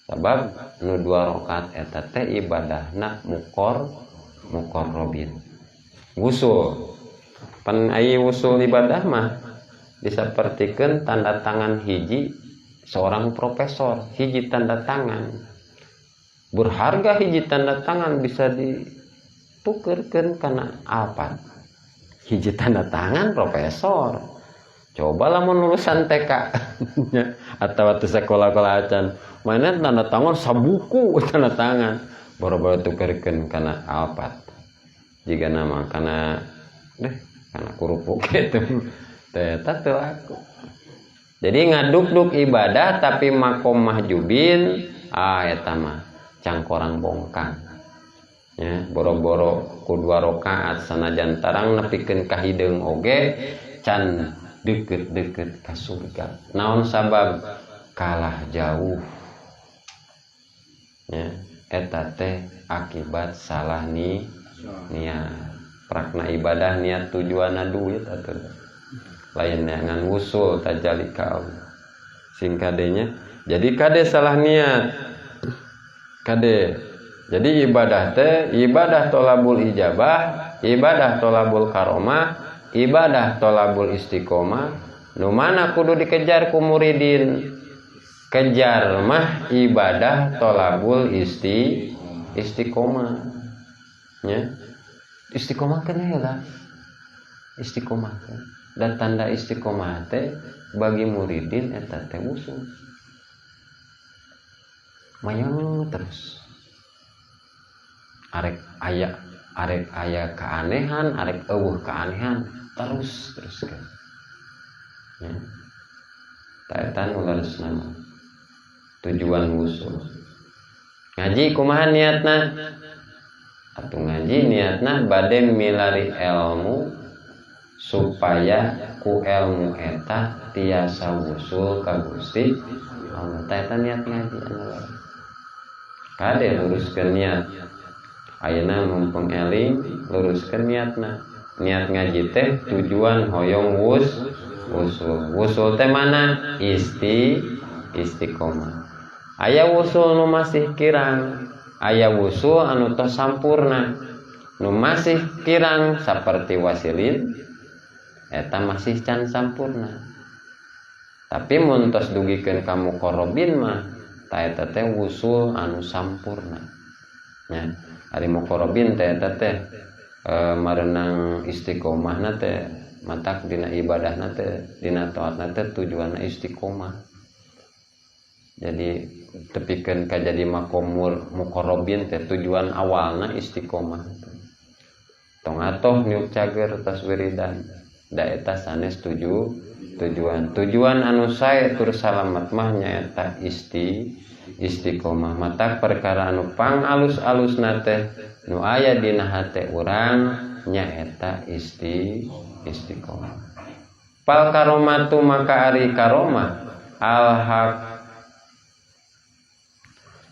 Sabab nu 2 rakaat eta teh ibadahna muqarrabin. Wusul. Pan ai wusul ibadah mah disapertikeun tanda tangan hiji seorang profesor, hiji tanda tangan. Berharga hiji tanda tangan bisa ditukerkeun kana apa? Hiji tanda tangan profesor. Coba lamun lulusan TK atau waktu sekolah-sekolah acan, mana tanda tangan sabuku tanda tangan, boro-boro tukerkeun kana Alphard. Jika nama kana deh kana kerupuk gitu. Teh teu laku. Jadi ngaduk-duk ibadah tapi makom mahjubin, eta mah cangkorang bongkang. Ya, boro-boro ku 2 rakaat sanajan tarang nepikeun ka hideung oge can deket-deket ka surga. Naon sabab? Kalah jauh. Ya, eta teh akibat salah niat. Prakna ibadah niat tujuanna duit atuh. Lain ngan wusul tajali ka Allah. Sing kadenya. Jadi kade salah niat. Kade. Jadi ibadah teh ibadah tolabul ijabah, ibadah tolabul karomah, ibadah tolabul istiqomah. Nu mana kudu dikejar ku muridin? Kejar mah ibadah tolabul istiqomah. Ya. Istiqomah kan heula. Istiqomah kan. Dan tanda istiqomah teh bagi muridin eta teh wusul. Mayang terus. Arek aya keanehan, arek eueuh keanehan, terus kan. Ya. Ta eta nu leresna mah. Tujuan wusul. Ngaji kumaha niatna? Atuh ngaji niatna bade milari ilmu supaya ku ilmu eta tiasa wusul ka Gusti Allah. Ta eta niat ngaji anu leres. Kade luruskeun niat. Ayeuna mumpung eling luruskeun niatna. Niat ngaji teh tujuan hoyong wusul. Wusul teh mana? Istiqomah. Aya wusul nu masih kirang, aya wusul anu tos sampurna. Nu masih kirang saperti wasilin eta masih can sampurna. Tapi mun tos dugikeun ka muqarrabin mah ta eta teh wusul anu sampurna. Nya, ari muqarrabin teh eta teh marenang istiqomahna teh matak dina ibadahna teh dina taatna teh tujuanna istiqomah. Jadi tepikeun ka jadi makomur muqarrabin teh tujuan awalna istiqomah. Tong atoh niup cager tas wiridan. Da eta sanes tujuan. Tujuan anu sae tur salamet mah nyaeta istiqomah. Matak perkara anu pang alus-alusna teh nu aya dina hate urang nyaeta istiqomah. Fal karomatu maka ari karomah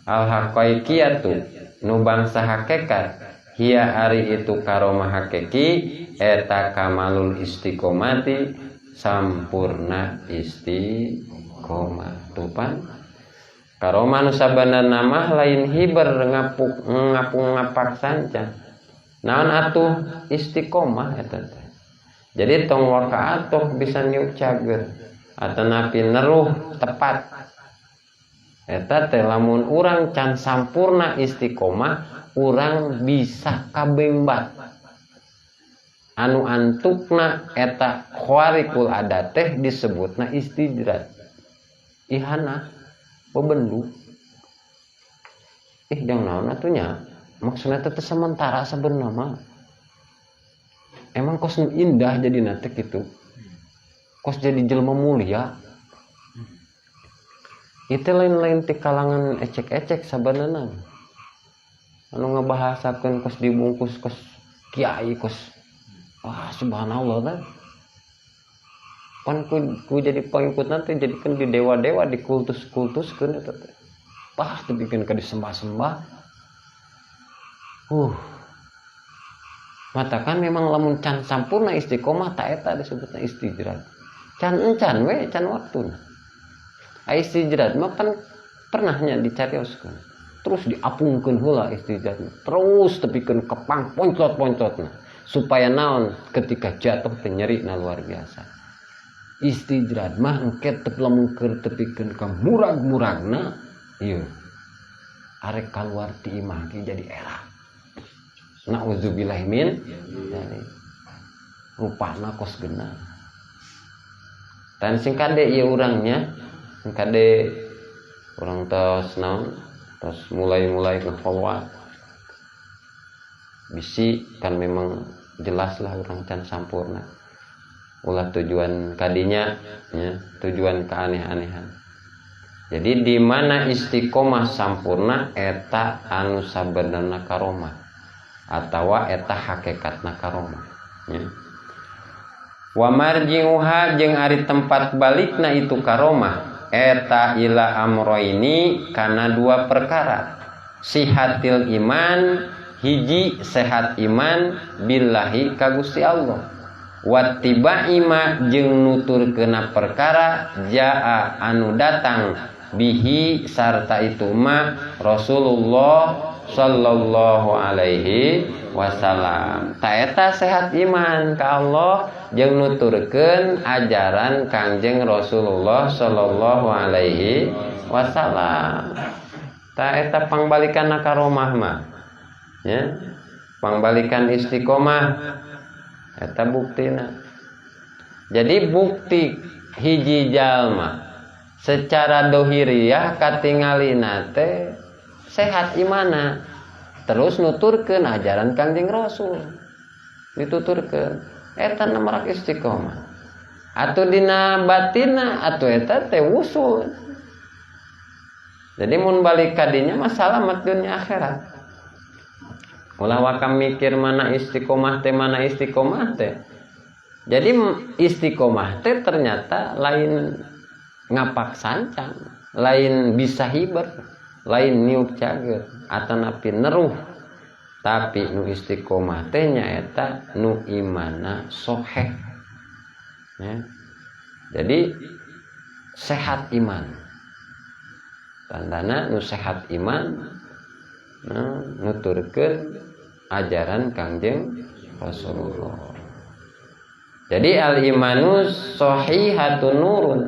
al haqaiqiyatu nu bangsa hakikat hiya ari itu karomah hakiki eta kamalul istiqomati sampurna istiqomah. Tupan karomah nu sabanarna mah lain hiber ngapuk ngapung ngapak sanca. Naon atuh istiqomah eta teh. Jadi tong waka atuh bisa niup cager atanapi neruh tepat. Eta teh lamun urang can sampurna istiqomah, urang bisa kabembat. Anu antukna eta khawariqul adat teh disebutna istidrat. Ihana bebendu. Ih jang naon atuh nya? Maksudna teh sementara sabenerna mah. Emang kos nu indah jadi nate kitu. Kos jadi jelema mulia. Itu lain-lain ti kalangan ecek-ecek sabenerna. Anu ngabahasakeun kos dibungkus kos kiai kos. Wah, subhanallah teh. Pan ku jadi pengikut nanti jadikan di dewa-dewa, di kultus-kultuskeun eta teh. Wah, teu bikin ka disembah-sembah. Matakan memang lamun can sampurna istiqomah ta eta disebutna istijrad. Can encan we, can waktuna. Ai istijrad mah pan pernahnya dicarioskeun. Terus diapungkeun heula istijrad. Terus tepikeun kepang ponclot-ponclotna supaya naon ketika jatuh teh nyerina luar biasa. Istijrad mah engke teu lamun keur tepikeun ka murag-muragna ieu. Arek kaluar ti imah ge jadi era. Na'udzubillahi min dzalik. Rupana kos genah. Dan sing kade ieu urangnya, sing kade urang tos naon, tos mulai-mulai ngekholwat. Bisi kan memang jelas lah urang can sampurna. Ulah tujuan kadinya ya, tujuan keaneh-anehan. Jadi di mana istiqomah sampurna eta anu sabenerna karomah atawa eta hakikatna karomah ya. Wa marji'uha jeung ari tempat balikna itu karomah eta ila amroini kana dua perkara. Sihatil iman, hiji sehat iman billahi ka Gusti Allah. Wattiba'i ma jeung nuturkeuna perkara jaa anu datang bihi sarta itu ma Rasulullah sallallahu alaihi wasallam. Ta eta sehat iman ka Allah jeung nuturkeun ajaran Kangjeng Rasulullah sallallahu alaihi wasallam. Ta eta pangbalikan karomah mah. Ya. Pangbalikan istiqomah eta buktina. Jadi bukti hiji jalma secara dohiriah katingalina teh sehat imana, terus nuturkeun ajaran Kangjeng Rasul, dituturkeun eta namarak istiqomah. Atuh dina batina atuh eta teh wusul. Jadi mun balik kadinya mah salamet dunia akhirat. Ulah waka mikir mana istiqomah teh, mana istiqomah teh. Jadi istiqomah teh ternyata lain ngapak sancang, lain bisa hiber, lain niup cager atanapi neruh. Tapi nu istiqomah teh nyaeta nu imana soheh. Ya. Jadi sehat iman. Tandana nu sehat iman nah, nuturkeun ajaran Kangjeng Rasulullah. Jadi al imanu sahihatun nurun.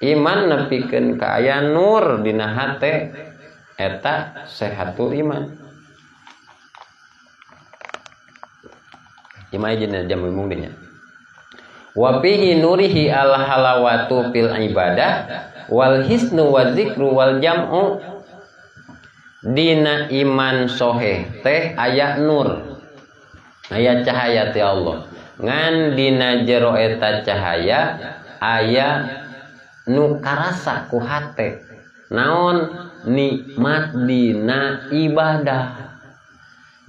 Iman nepikeun ka aya nur dina hate eta sehatul iman. Iman jeung jam mung dinya. Wa fihi nurihi al halawatu fil ibadah wal hisnu wa zikru wal jam'u. Dina iman soheh teh aya nur, aya cahaya ti Allah. Ngan dina jero eta cahaya aya nu karasa ku hate. Naon? Nikmat dina ibadah.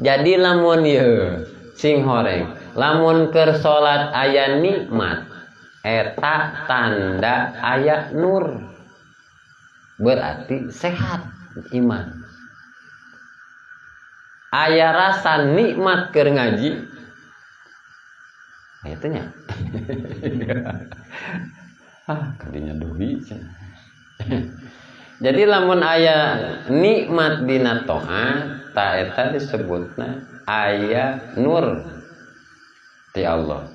Jadi lamun ieu sing horeng, lamun keur salat aya nikmat, eta tanda aya nur. Berarti sehat iman. Aya rasa nikmat keur ngaji. Aya teh nya. Ah, kadinya deui cenah. Jadi lamun aya nikmat dina taat, ta eta disebutna aya nur ti Allah.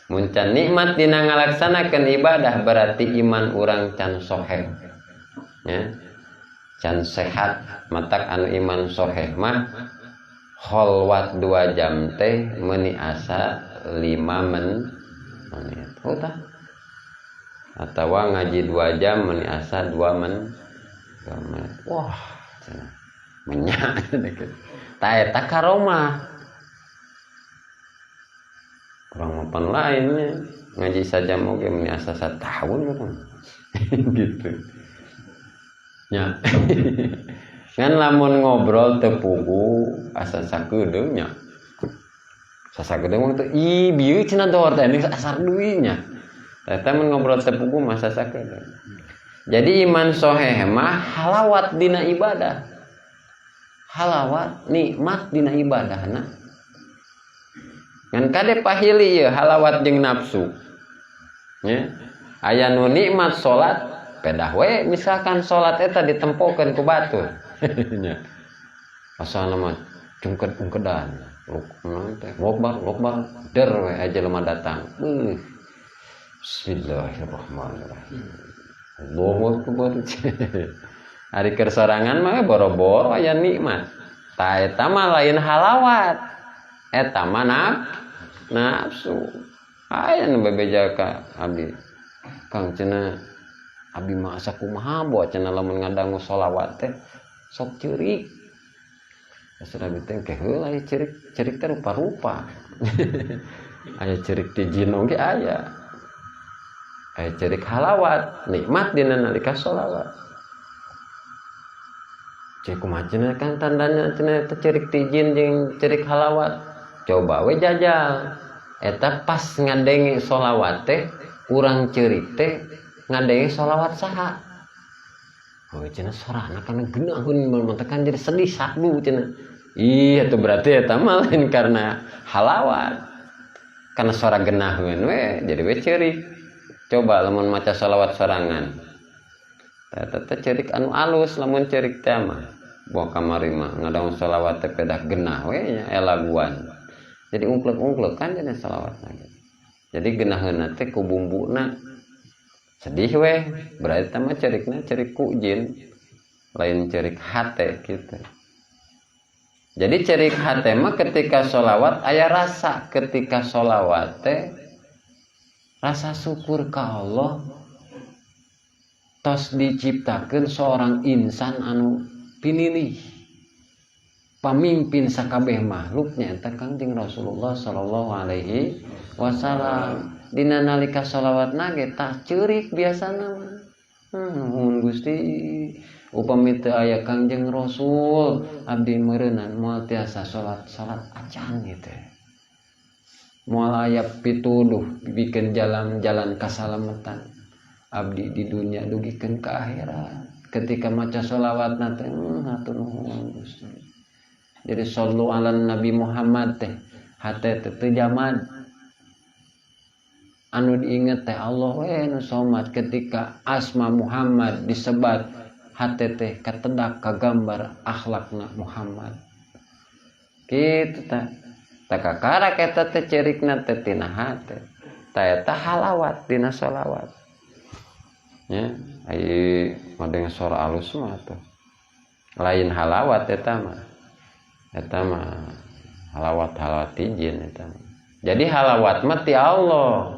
Mun can nikmat dina ngalaksanakeun ibadah berarti iman urang can soheh. Ya. Can sehat, matak anu iman soheh mah kholwat 2 jam teh meuni asa 5 menit. Oh tah. Atawa ngaji 2 jam meuni asa 2 menit. Wah, cenah. Menyak gitu. Ta eta karomah. Kurang mapan lainnya ngaji saja oge meuni asa satahun urang. Gitu. Nya. Ngan lamun ngobrol teu pugu asa sakedeung nya. Sasakedeung mah teh ih bieu cenah dor teh asar deui nya. Eta mun ngobrol teu pugu mah sasakedeung. Jadi iman soheh mah halawat dina ibadah. Halawat nikmat dina ibadahna. Ngan kade pahili ieu halawat jeung nafsu. Nya. Aya nu nikmat salat pedah we misalkan salat eta ditempokeun ku batur. Nya. Asalna mah cungked-ungkedan. Naon teh lokbar der we aja jelema datang. Bismillahirrahmanirrahim. Allahu akbar. Ari keur sorangan mah boro-boro aya nikmat. Tah eta mah lain halawat. Eta mah nafsu. Aya nu bebeja ka abdi. Kang cenah abdi mah asa kumaha boa cenah lamun ngadangu sholawat teh sok ceurik. Asa abdi teh ke heula aya ceurik, ceurik teh rupa-rupa. Aya ceurik ti jin oge aya. Aya ceurik halawat, nikmat dina nalika sholawat. Cek kumaha cenah kan tandana cenah teh ceurik ti jin jeung ceurik halawat. Coba we jajal. Eta pas ngadenge sholawat teh urang ceurik teh ngadenge sholawat saha. Oh cenah sorana kana geunaheun mun kan jadi sedih sadu cenah. Ih eta berarti eta mah lain karena halawat. Karena suara geunaheun we jadi we ceurik. Coba lamun maca sholawat sorangan. Eta teh ceurik anu alus lamun ceurik teh mah. Boh kamari mah ngadang sholawat teh pedah geunah we nya aya laguan. Jadi ungklek-ungklek kan jadi sholawatna gitu. Jadi geunaheunna teh ku bumbuna sedih weh, berarti mah ceurikna ceurik ku jin, lain ceurik hate gitu. Jadi ceurik hate mah ketika sholawat aya rasa, ketika sholawat teh rasa syukur ka Allah tos diciptakeun seorang insan anu pinilih pamimpin sakabeh makhluknya eta Kangjeng Rasulullah sallallahu alaihi wasallam. Dina nalika sholawat ge tah ceurik biasana mah. Nuhun Gusti upami teu aya Kangjeng Rasul abdi meureunan moal tiasa salat-salat acan gitu. Moal aya pituduh bikin jalan-jalan kasalamatan abdi di dunia dugikeun ka akhirat. Ketika maca sholawat teh hatur nuhun Gusti. Jadi sallu ala Nabi Muhammad teh hate teh teu jamad. Anu diinget teh Allah we nu somat. Ketika asma Muhammad disebat hate teh katedak kagambar akhlakna Muhammad. Kitu tah. Tah kakarak eta teh ceurikna teh tina hate. Tah eta halawat dina sholawat. Nya ai ngadeng suara alus mah tuh. Lain halawat eta mah. Eta mah halawat-halawat jin eta mah. Jadi halawat mah ti Allah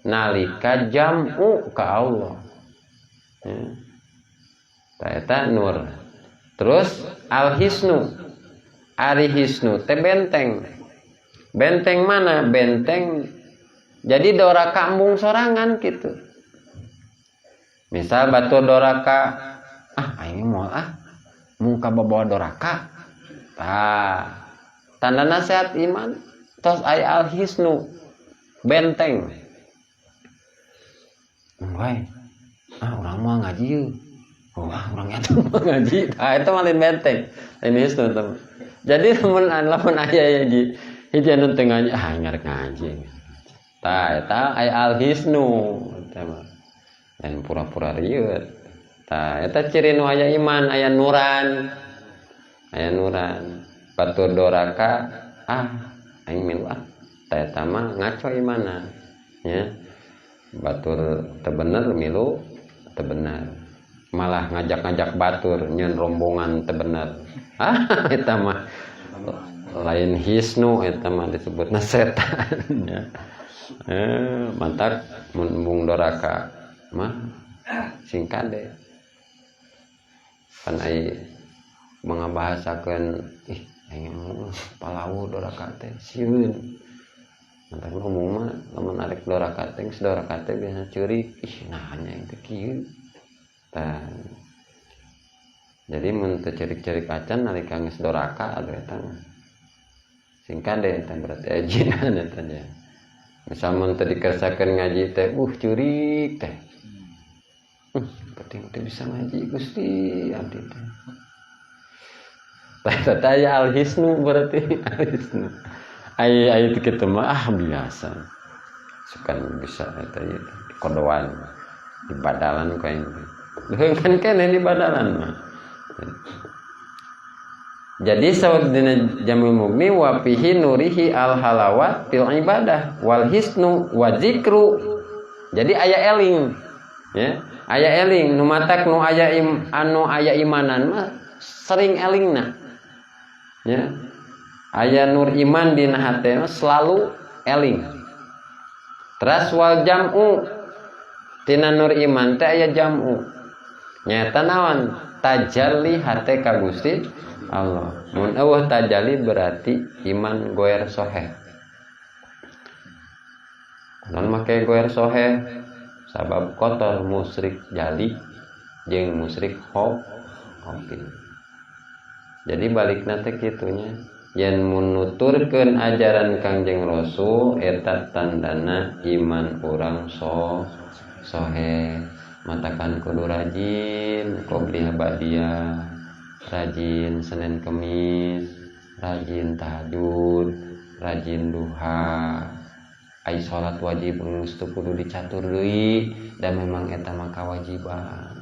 nalika jam'u ka Allah. Ya. Tah eta nur. Terus al-hisnu. Ari hisnu teh benteng. Benteng mana? Benteng. Jadi doraka embung sorangan gitu. Misal batur doraka, ah aing moal ah, mung kabawa doraka. Tah, tanda nasihat iman tos aya al-hisnu, benteng. Wae, ah urang moal ngaji yeuh. Wah, urang eta moal ngaji. Tah eta mah lain benteng, lain hisnu teh. Jadi lamun aya hiji hiji anu teu ngaji, ah ngarek ngaji. Tah eta aya al-hisnu eta mah. Lain pura-pura rieut. Tah eta ciri nu aya iman, aya nuran. Aya nuran. Batur doraka, ah aing milu ah. Tah eta mah ngaco imana. Nya. Batur teu bener milu teu bener. Malah ngajak-ngajak batur nyeun rombongan teu bener. Ah eta mah lain hisnu, eta mah disebutna setan nya. Mantak mun embung doraka mah sing kade. Pan ai mengabahasakeun ih aing mah palawu doraka teh sieun. Mantak umum mah lamun arek doraka teh geus doraka teh biasa ceurik, ih nah nya teh kieu. Tah Jadi mun teu cerik-cerik acan nalika geus doraka atuh eta mah. Sing kade eta berarti ajinan eta nya. Misal mun teu dikersakeun ngaji teh curik teh. Penting teu bisa ngaji Gusti abdi teh. Tah eta aya alhisnu berarti alhisnu. Aya aya kitu mah biasa. Sukan bisa eta ieu kodoan di badalan ku aing. Kan keneh di badalan mah. Jadi saud dina Jamil Mugni wa fihi nurihi al halawat fil ibadah wal hisnu wa zikru. Jadi aya eling ya, aya eling nu matak nu aya anu aya imanan mah sering elingna. Ya. Aya nur iman dina hate mah selalu eling. Teras wal jam'u tina nur iman teh aya jam'u. Nyata naon? Tajalli hate ka Gusti Allah. Mun eueuh tajalli berarti iman goer soheh. Kunaon make goer soheh? Sabab kotor musyrik jali jeung musyrik hopi. Jadi balikna teh kitunya. Yen mun nuturkeun ajaran Kangjeng Rasul eta tandana iman urang soheh. Matakan kudu rajin qobliyah ba'diyah, rajin Senin Kemis, rajin tahajud, rajin duha. Ai salat wajib geus teu kudu dicatur deui dan memang eta mah kawajiban.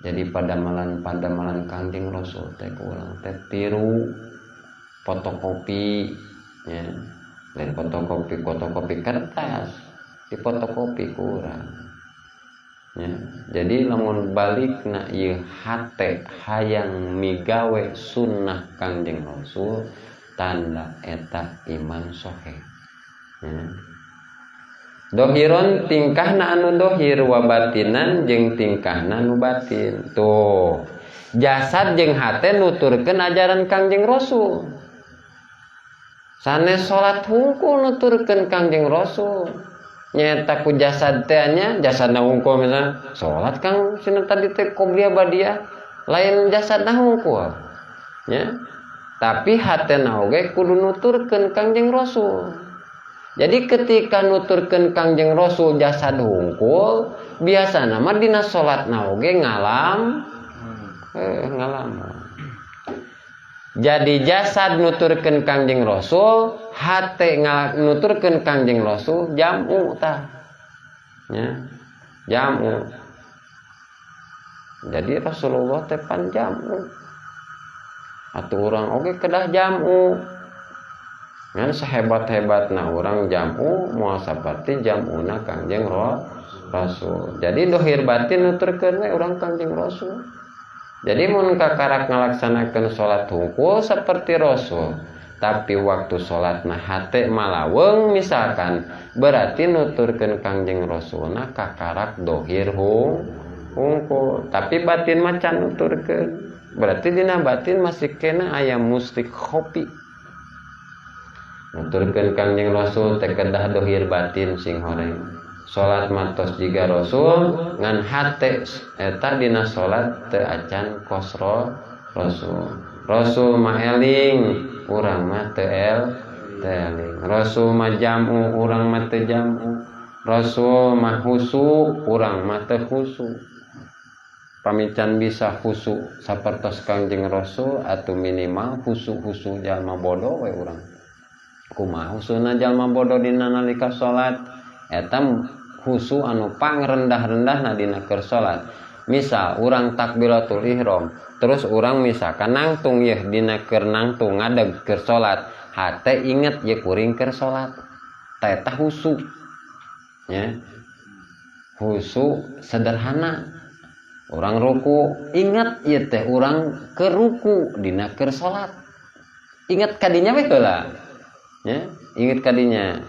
Jadi padamalan-padamalan Kangjeng Rasul teh ku urang teh tiru fotokopi nya. Lain fotokopi, fotokopi kertas, di fotokopi ku urang. Ya, jadi lamun balikna ieu hate hayang migawe sunnah Kangjeng Rasul tanda eta iman soheh. Ya. Dohiron tingkahna anu dohir wa batinan jeung tingkahna anu batin. Tuh, jasad jeung hate nuturkeun ajaran Kangjeng Rasul. Sanes salat hungkul nuturkeun Kangjeng Rasul. Nyata ku jasad teh nya, jasadna hungkul misalnya salat Kang cenah tadi teh qobliyah ba'diyah, lain jasadna hungkul. Nya. Tapi hatena oge kudu nuturkeun Kangjeng Rasul. Jadi ketika nuturkeun Kangjeng Rasul jasad hungkul, biasana mah dina salatna oge ngalam. Jadi jasad nuturkeun Kangjeng Rasul, hate nuturkeun Kangjeng Rasul jam'u tah. Ya, jam'u. Jadi Rasulullah teh pan jam'u. Atuh urang oge kedah jam'u. Ngan sehebat-hebatna urang jam'u moal saperti jam'una Kangjeng Rasul. Jadi dohir batin nuturkeun we urang Kangjeng Rasul. Jadi mun kakarak ngalaksanakeun salat hungkul seperti Rasul, tapi waktu salatna hate malaweng misalkan, berarti nuturkeun Kangjeng Rasulna kakarak dohir hungkul, tapi batin mah can nuturkeun. Berarti dina batin masih kena aya musyrik khofi. Nuturkeun Kangjeng Rasul teh kedah dohir batin sing horeng. Salat matos jiga Rasul ngan hate eta dina salat teu acan kosro Rasul. Rasul mah eling, urang mah teu eling. Rasul mah jam'u, urang mah teu jam'u. Rasul mah khusu, urang mah teu khusu. Pamican bisa khusu sapertos Kangjeng Rasul atau minimal khusu-khusu jalma bodoh we urang. Kumaha khusuna jalma bodoh dina nalika salat? Eta khusu anu pangrendah-rendahna dina keur salat. Misal urang takbiratul ihram, terus urang misalkan nangtung yeuh dina keur nangtung ngadeg keur salat, hate inget ye kuring keur salat. Ta eta khusu. Ya. Khusu sederhana. Urang ruku, inget ieu teh urang keur ruku dina keur salat. Inget kadinya we heula. Ya, inget kadinya.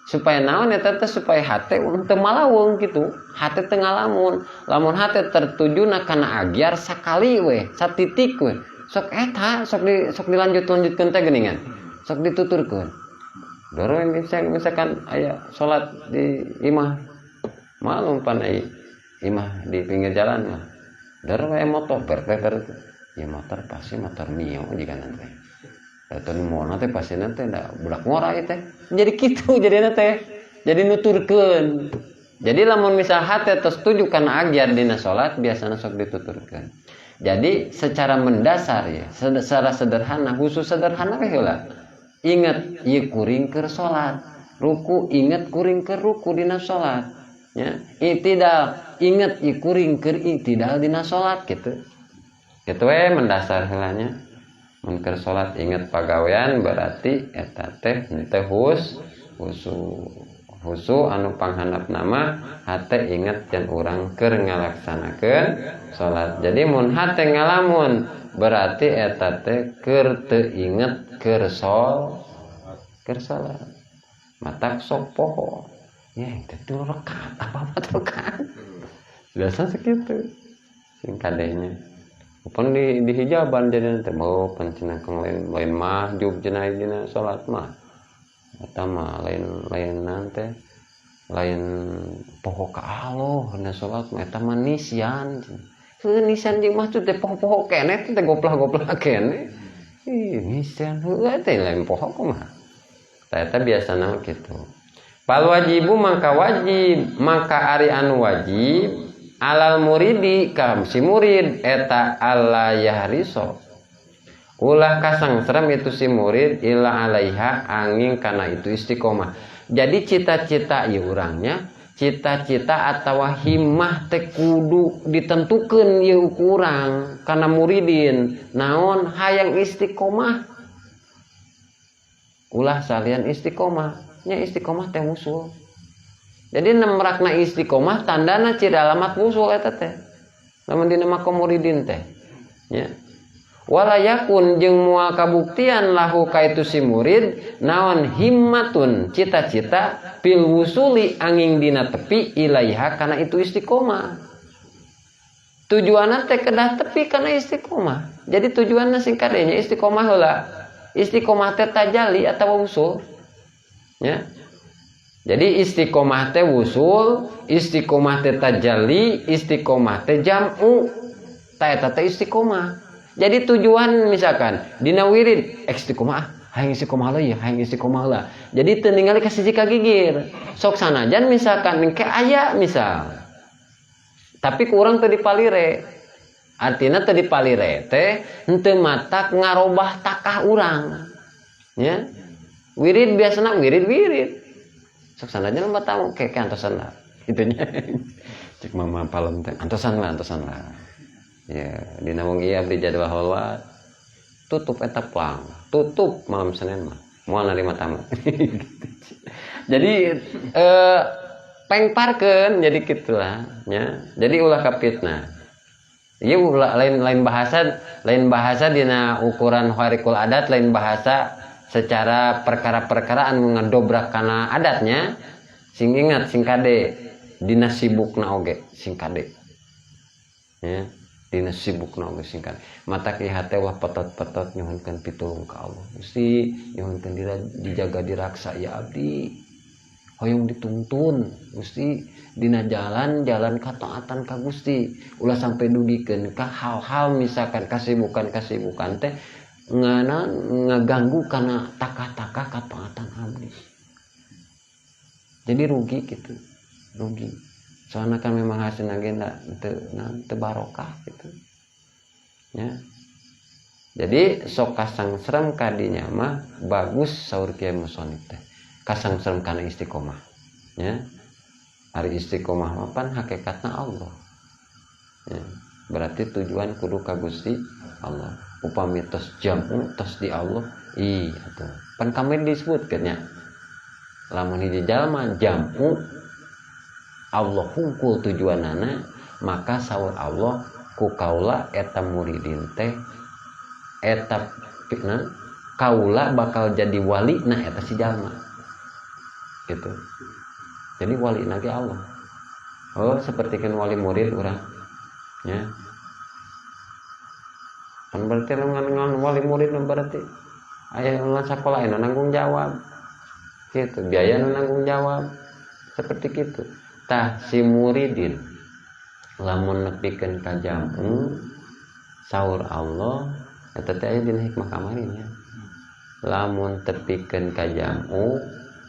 Supaya naon eta teh, supaya hate teu malaweng kitu. Hate teu ngalamun. Lamun hate tertujuna kana agyar sakali we, satitik we. Sok eta sok dilanjut-lanjutkeun teh geuningan. Sok dituturkeun. Dorong misalkan aya salat di imah. Malum pan ai imah di pinggir jalan mah. Dar we motor ber ya motor pasti motor Mio jika nanti. Atau mau nanti pasti nanti da budak ngora ieu teh. Jadi kitu jadina teh. Jadi nuturkeun. Jadi lamun misal hate tos setuju kana agyar dina salat biasana sok dituturkeun. Jadi secara mendasar ya, secara sederhana, khusus sederhana we heula. Ingat ieu kuring keur salat. Ruku ingat kuring keur ruku dina salat. Ya, i'tidal ingat ieu kuring keur i'tidal dina salat gitu. Kitu we mendasar heulanya. Mun keur salat ingat pagawean berarti eta teh henteu khusu. Khusu anu panghandap nama hate inget yen urang keur ngalaksanakeun salat. Jadi mun hate ngalamun berarti eta teh keur teu inget keur salat. Matak sok poho. Ya itu 3 rakaat apa 4 rakaat. Biasa segitu. Sing kadenya. Upon di hijaban jadi teh mau pan cenah lain lain mahjub cenah dina salat mah. Eta mah lain lain teh lain poho ka Allah dina salat mah eta mah nisyan. Heuh nisyan jeung mahjub teh poho-poho keneh teh goplah-goplah keneh. Ih nisyan heuh teh lain poho kumaha. Tah eta biasana kitu. Fal wajibu maka wajib, maka ari anu wajib alal muridi ka si murid eta alla yahriso. Ulah kasangserem itu si murid illa alaiha angin kana itu istiqomah. Jadi cita-cita ieu urangnya, cita-cita atawa himmah teh kudu ditentukeun ieu urang kana muridin. Naon hayang istiqomah. Ulah salian istiqomah. Nya istiqomah teh wusul. Jadi nemrakna istiqomah tandana ciri alamat wusul eta teh. Lamun dina makom muridin teh. Nya. Wala yakun jeung moal kabuktian lahu ka itu si murid naon himmatun cita-cita fil wusuli angin dina tepi ilaiha kana itu istiqomah. Tujuanna teh kedah tepi kana istiqomah. Jadi tujuanna sing kadenya istiqomah heula. Istiqomah teh tajalli atawa wusul. Ya. Jadi istiqomah teh wusul, istiqomah teh tajalli, istiqomah teh jam'u. Ta eta teh istiqomah. Jadi tujuan misalkan dina wirid istiqomah, hayang istiqomah lah ya, hayang istiqomah lah. Jadi teu ningali ka siji ka gigir. Sok sanajan misalkan engke aya misal. Tapi kurang teu dipalire. Artina teu dipalire teh henteu matak ngarobah takah urang. Ya. Wirid biasana wirid-wirid. Sok sanajan mah tamu ke antosan lah. Itunya. Cek mama palem teh antosan lah, antosan lah. Ya, dina wengi abdi jadwal holwat. Tutup eta plang, tutup malam Senin mah. Moal narima tamu. Jadi pengparkeun jadi kitulah nya. Jadi ulah kapitnah. Ieu ulah lain lain bahasa dina ukuran kharikul adat, lain bahasa secara perkara-perkara anu ngedobrak kana adatnya. Sing ingat sing kade dina sibukna oge sing kade. Ya. Dina sibukna oge sing kade. Mata ki hate wah petot-petot nyuhunkeun pitulung ka Allah. Gusti nyuhunkeun dira dijaga diraksa ya abdi. Hoyong dituntun Gusti dina jalan-jalan kataatan ka Gusti. Ulah sampai dugikeun ka hal-hal misalkan kasibukan-kasibukan teh ngana ngaganggu kana takah-takah kataatan abdi. Jadi rugi gitu, rugi. Soalnya kan memang hasil agenda teu barokah gitu. Ya. Jadi sok kasangserem kadinya mah bagus saur kiai musonif teh. Kasangserem kana istiqomah. Ya. Ari istiqomah mah pan hakikatna Allah. Ya. Berarti tujuan kudu ka Gusti Allah. Upami tos jamu tos di Allah, ih atuh. Pan kami disebutkeun nya. Lamun hiji jalma jamu Allah hungkul tujuanana, maka saur Allah ku kaula eta muridin teh eta na, kaula bakal jadi wali nah eta si jalma. Gitu. Jadi wali lagi Allah. Oh, seperti kan wali murid urang. Ya. Kan berarti ngan wali murid berarti aya nu sakola anu nanggung jawab. Gitu, biaya nu nanggung jawab. Seperti gitu. Tah si muridin Lamun nepikeun ka jam'u saur Allah eta teh aya dina hikmah kamari nya. Lamun tepikeun ka jam'u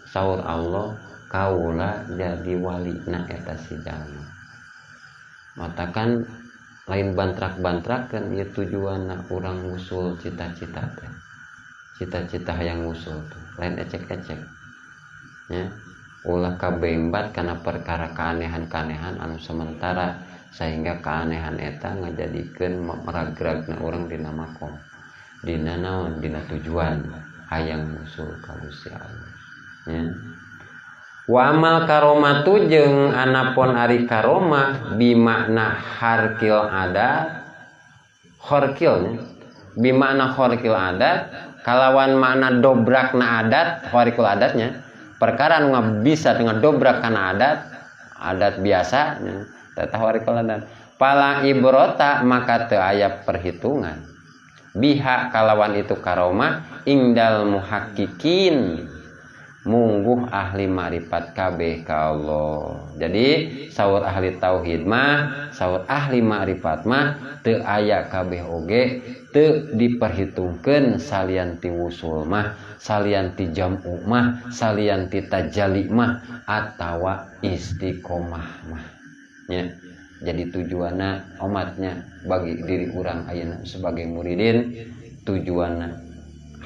saur Allah kaula jadi walina eta si jalma. Matakan lain bantrak-bantrakeun ieu tujuanna urang ngusul cita-cita teh. Cita-cita hayang ngusul teh lain ecek-ecek. Nya ulah kabembat kana perkara keanehan-keanehan anu sementara sehingga keanehan eta ngajadikeun meragragna urang dina makom. Dina naon? Dina tujuan hayang ngusul ka Gusti Allah. Nya. Wa amal karomatu jeung anapon ari karomah bimakna harkil adat khorkil nya. Bimakna khorkil adat kalawan makna dobrakna adat khorkil adatnya perkara nu bisa dengan dobrak kana adat adat biasa nya teh khorkil adat pala ibrota maka teu aya perhitungan biha kalawan itu karomah ingdal muhaqqiqin mungguh ahli marifat kabeh ka Allah. Jadi saur ahli tauhid mah, saur ahli ma'rifat mah teu aya kabeh oge teu diperhitungkeun salian ti wusul mah, salian ti jam'u mah, salian ti tajalli mah atawa istiqomah mah. Nya. Jadi tujuanna omatnya bagi diri urang ayeuna sebagai muridin tujuanna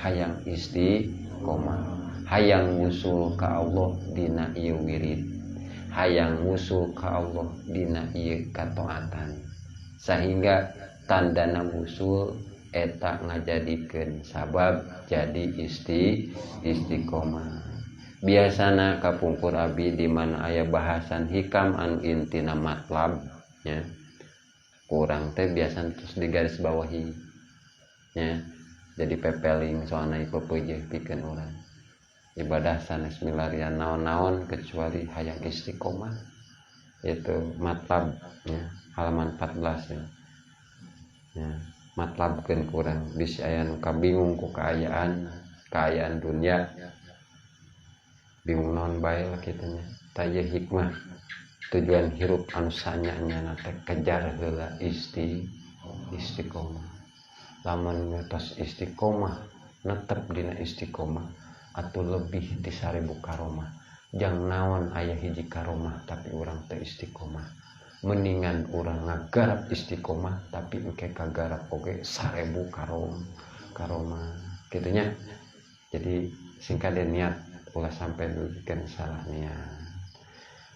hayang istiqomah. Hayang ngusul ka Allah dina ieu wirid, hayang ngusul ka Allah dina ieu kataatan, sehingga tandana ngusul eta ngajadikeun sabab jadi istiqomah. Biasana kapungkur abi di mana aya bahasan hikam anu intina matlab nya kurang teh biasana terus digaris bawahi nya, jadi pepeling soalna ieu pepeujeuh pikeun urang. Ibadah sanes milarian naon-naon kecuali hayang istiqomah. Itu matlab ya, halaman 14 ya. Ya, matlabkeun kurang bisi aya nu kabingung ku kaayaan, kaayaan dunia. Bingung naon bae lah kitu nya. Tah ieu hikmah tujuan hirup anu sanya-nyana teh kejar heula istiqomah. Lamun tos istiqomah netep dina istiqomah atau lebih ti 1000 karomah. Jang naon aya hiji karomah tapi urang teu istiqomah. Mendingan urang ngagarap istiqomah tapi engke kagarap oge 1000 karomah kitu nya. Jadi singkat niat ulah sampai dugikeun salah niat.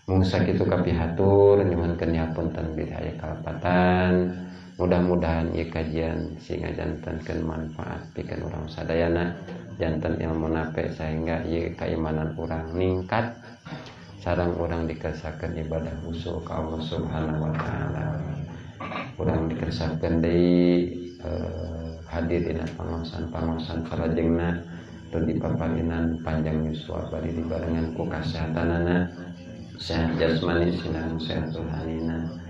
Mung sakitu kapihatur nyuhunkeun hapunten bilih aya kalepatan. Mudah-mudahan ieu kajian sing ngajantenkeun manfaat pikeun urang sadayana, janten ilmu nape sehingga ieu keimanan urang ningkat sareng urang dikersakeun ibadah usul ka Allah Subhanahu wa taala. Urang dikersakeun deui hadir dina pangaosan-pangaosan salajengna tur dipaparinan panjang yuswa bari dibarengan ku kasehatanana, sehat jasmani sinareng sehat rohanina.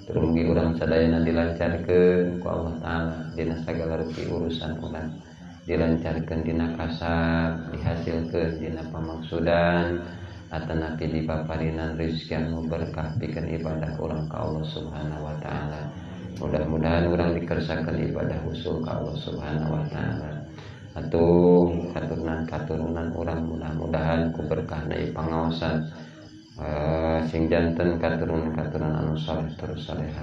Mugi urang sadayana dilancarkeun ku Allah taala dina sagala rupi urusan urang, dilancarkeun dina kasab, dihasilkeun dina pamaksudan, atanapi dipaparinan rezeki anu berkah pikeun ibadah urang ka Allah Subhanahu wa taala. Mudah-mudahan urang dikersakeun ibadah usul ka Allah Subhanahu wa taala. Atuh katurunan-katurunan urang mudah-mudahan ku berkahna ieu pangaosan sing janten katurunan-katurunan anu saleh terus saleha.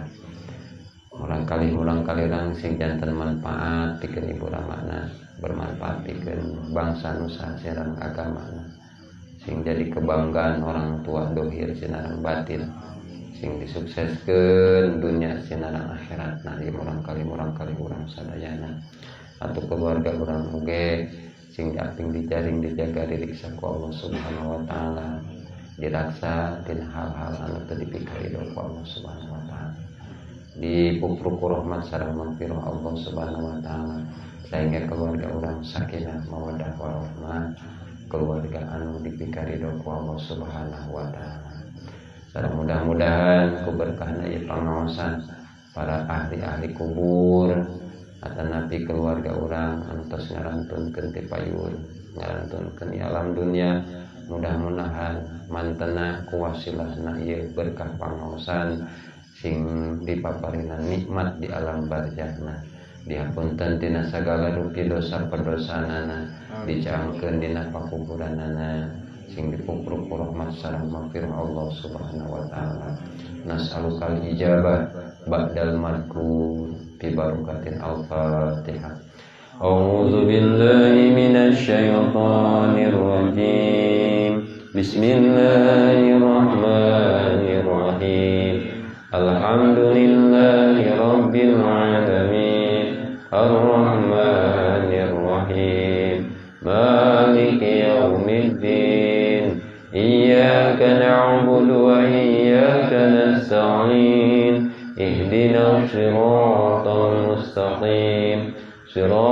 Urang kali urang sing janten manfaat pikeun ibu ramana, bermanfaat pikeun bangsa nusa sareng agamana. Sing jadi kebanggaan orang tua dohir sinareng batin, sing disukseskeun dunya sinareng akhirat. Nah, ieu urang kali urang sadayana. Atau keluarga urang oge sing diaping dijaring dijaga diriksa ku Allah Subhanahu wa taala. Diraksa dina hal-hal anu teu dipikarido ku Allah Subhanahu wa taala. Dipupruku rahmat sareng magfirah Allah Subhanahu wa taala sehingga keluarga urang sakinah mawaddah warahmah, keluarga anu dipikarido ku Allah Subhanahu wa taala. Sareng mudah-mudahan ku berkahna ieu pangaosan para ahli-ahli kubur atanapi keluarga urang anu tos ngarantunkeun ti payun, ngarantunkeun ieu alam dunia, mudah-mudahan mantena ku wasilahna ieu berkah pangaosan Sing dipaparinan nikmat di alam barzahna. Dihapunten tina sagala rupi dosa perdosanana, dicaangkeun dina pakuburanana, sing dipupuk ku rahmat sareng magfirah Allah Subhanahu wa taala. Nas'alukal ijabah ba'dal madkur bi barakatin al-Fatihah. A'udzu billahi minasy syaithanir rajim. Bismillahirrahmanirrahim. Alhamdulillahi rabbil alamin. Arrahmanir rahim. Maliki yaumiddin. Iyyaka na'budu wa iyyaka nasta'in. Ihdinas siratal mustaqim. Siratal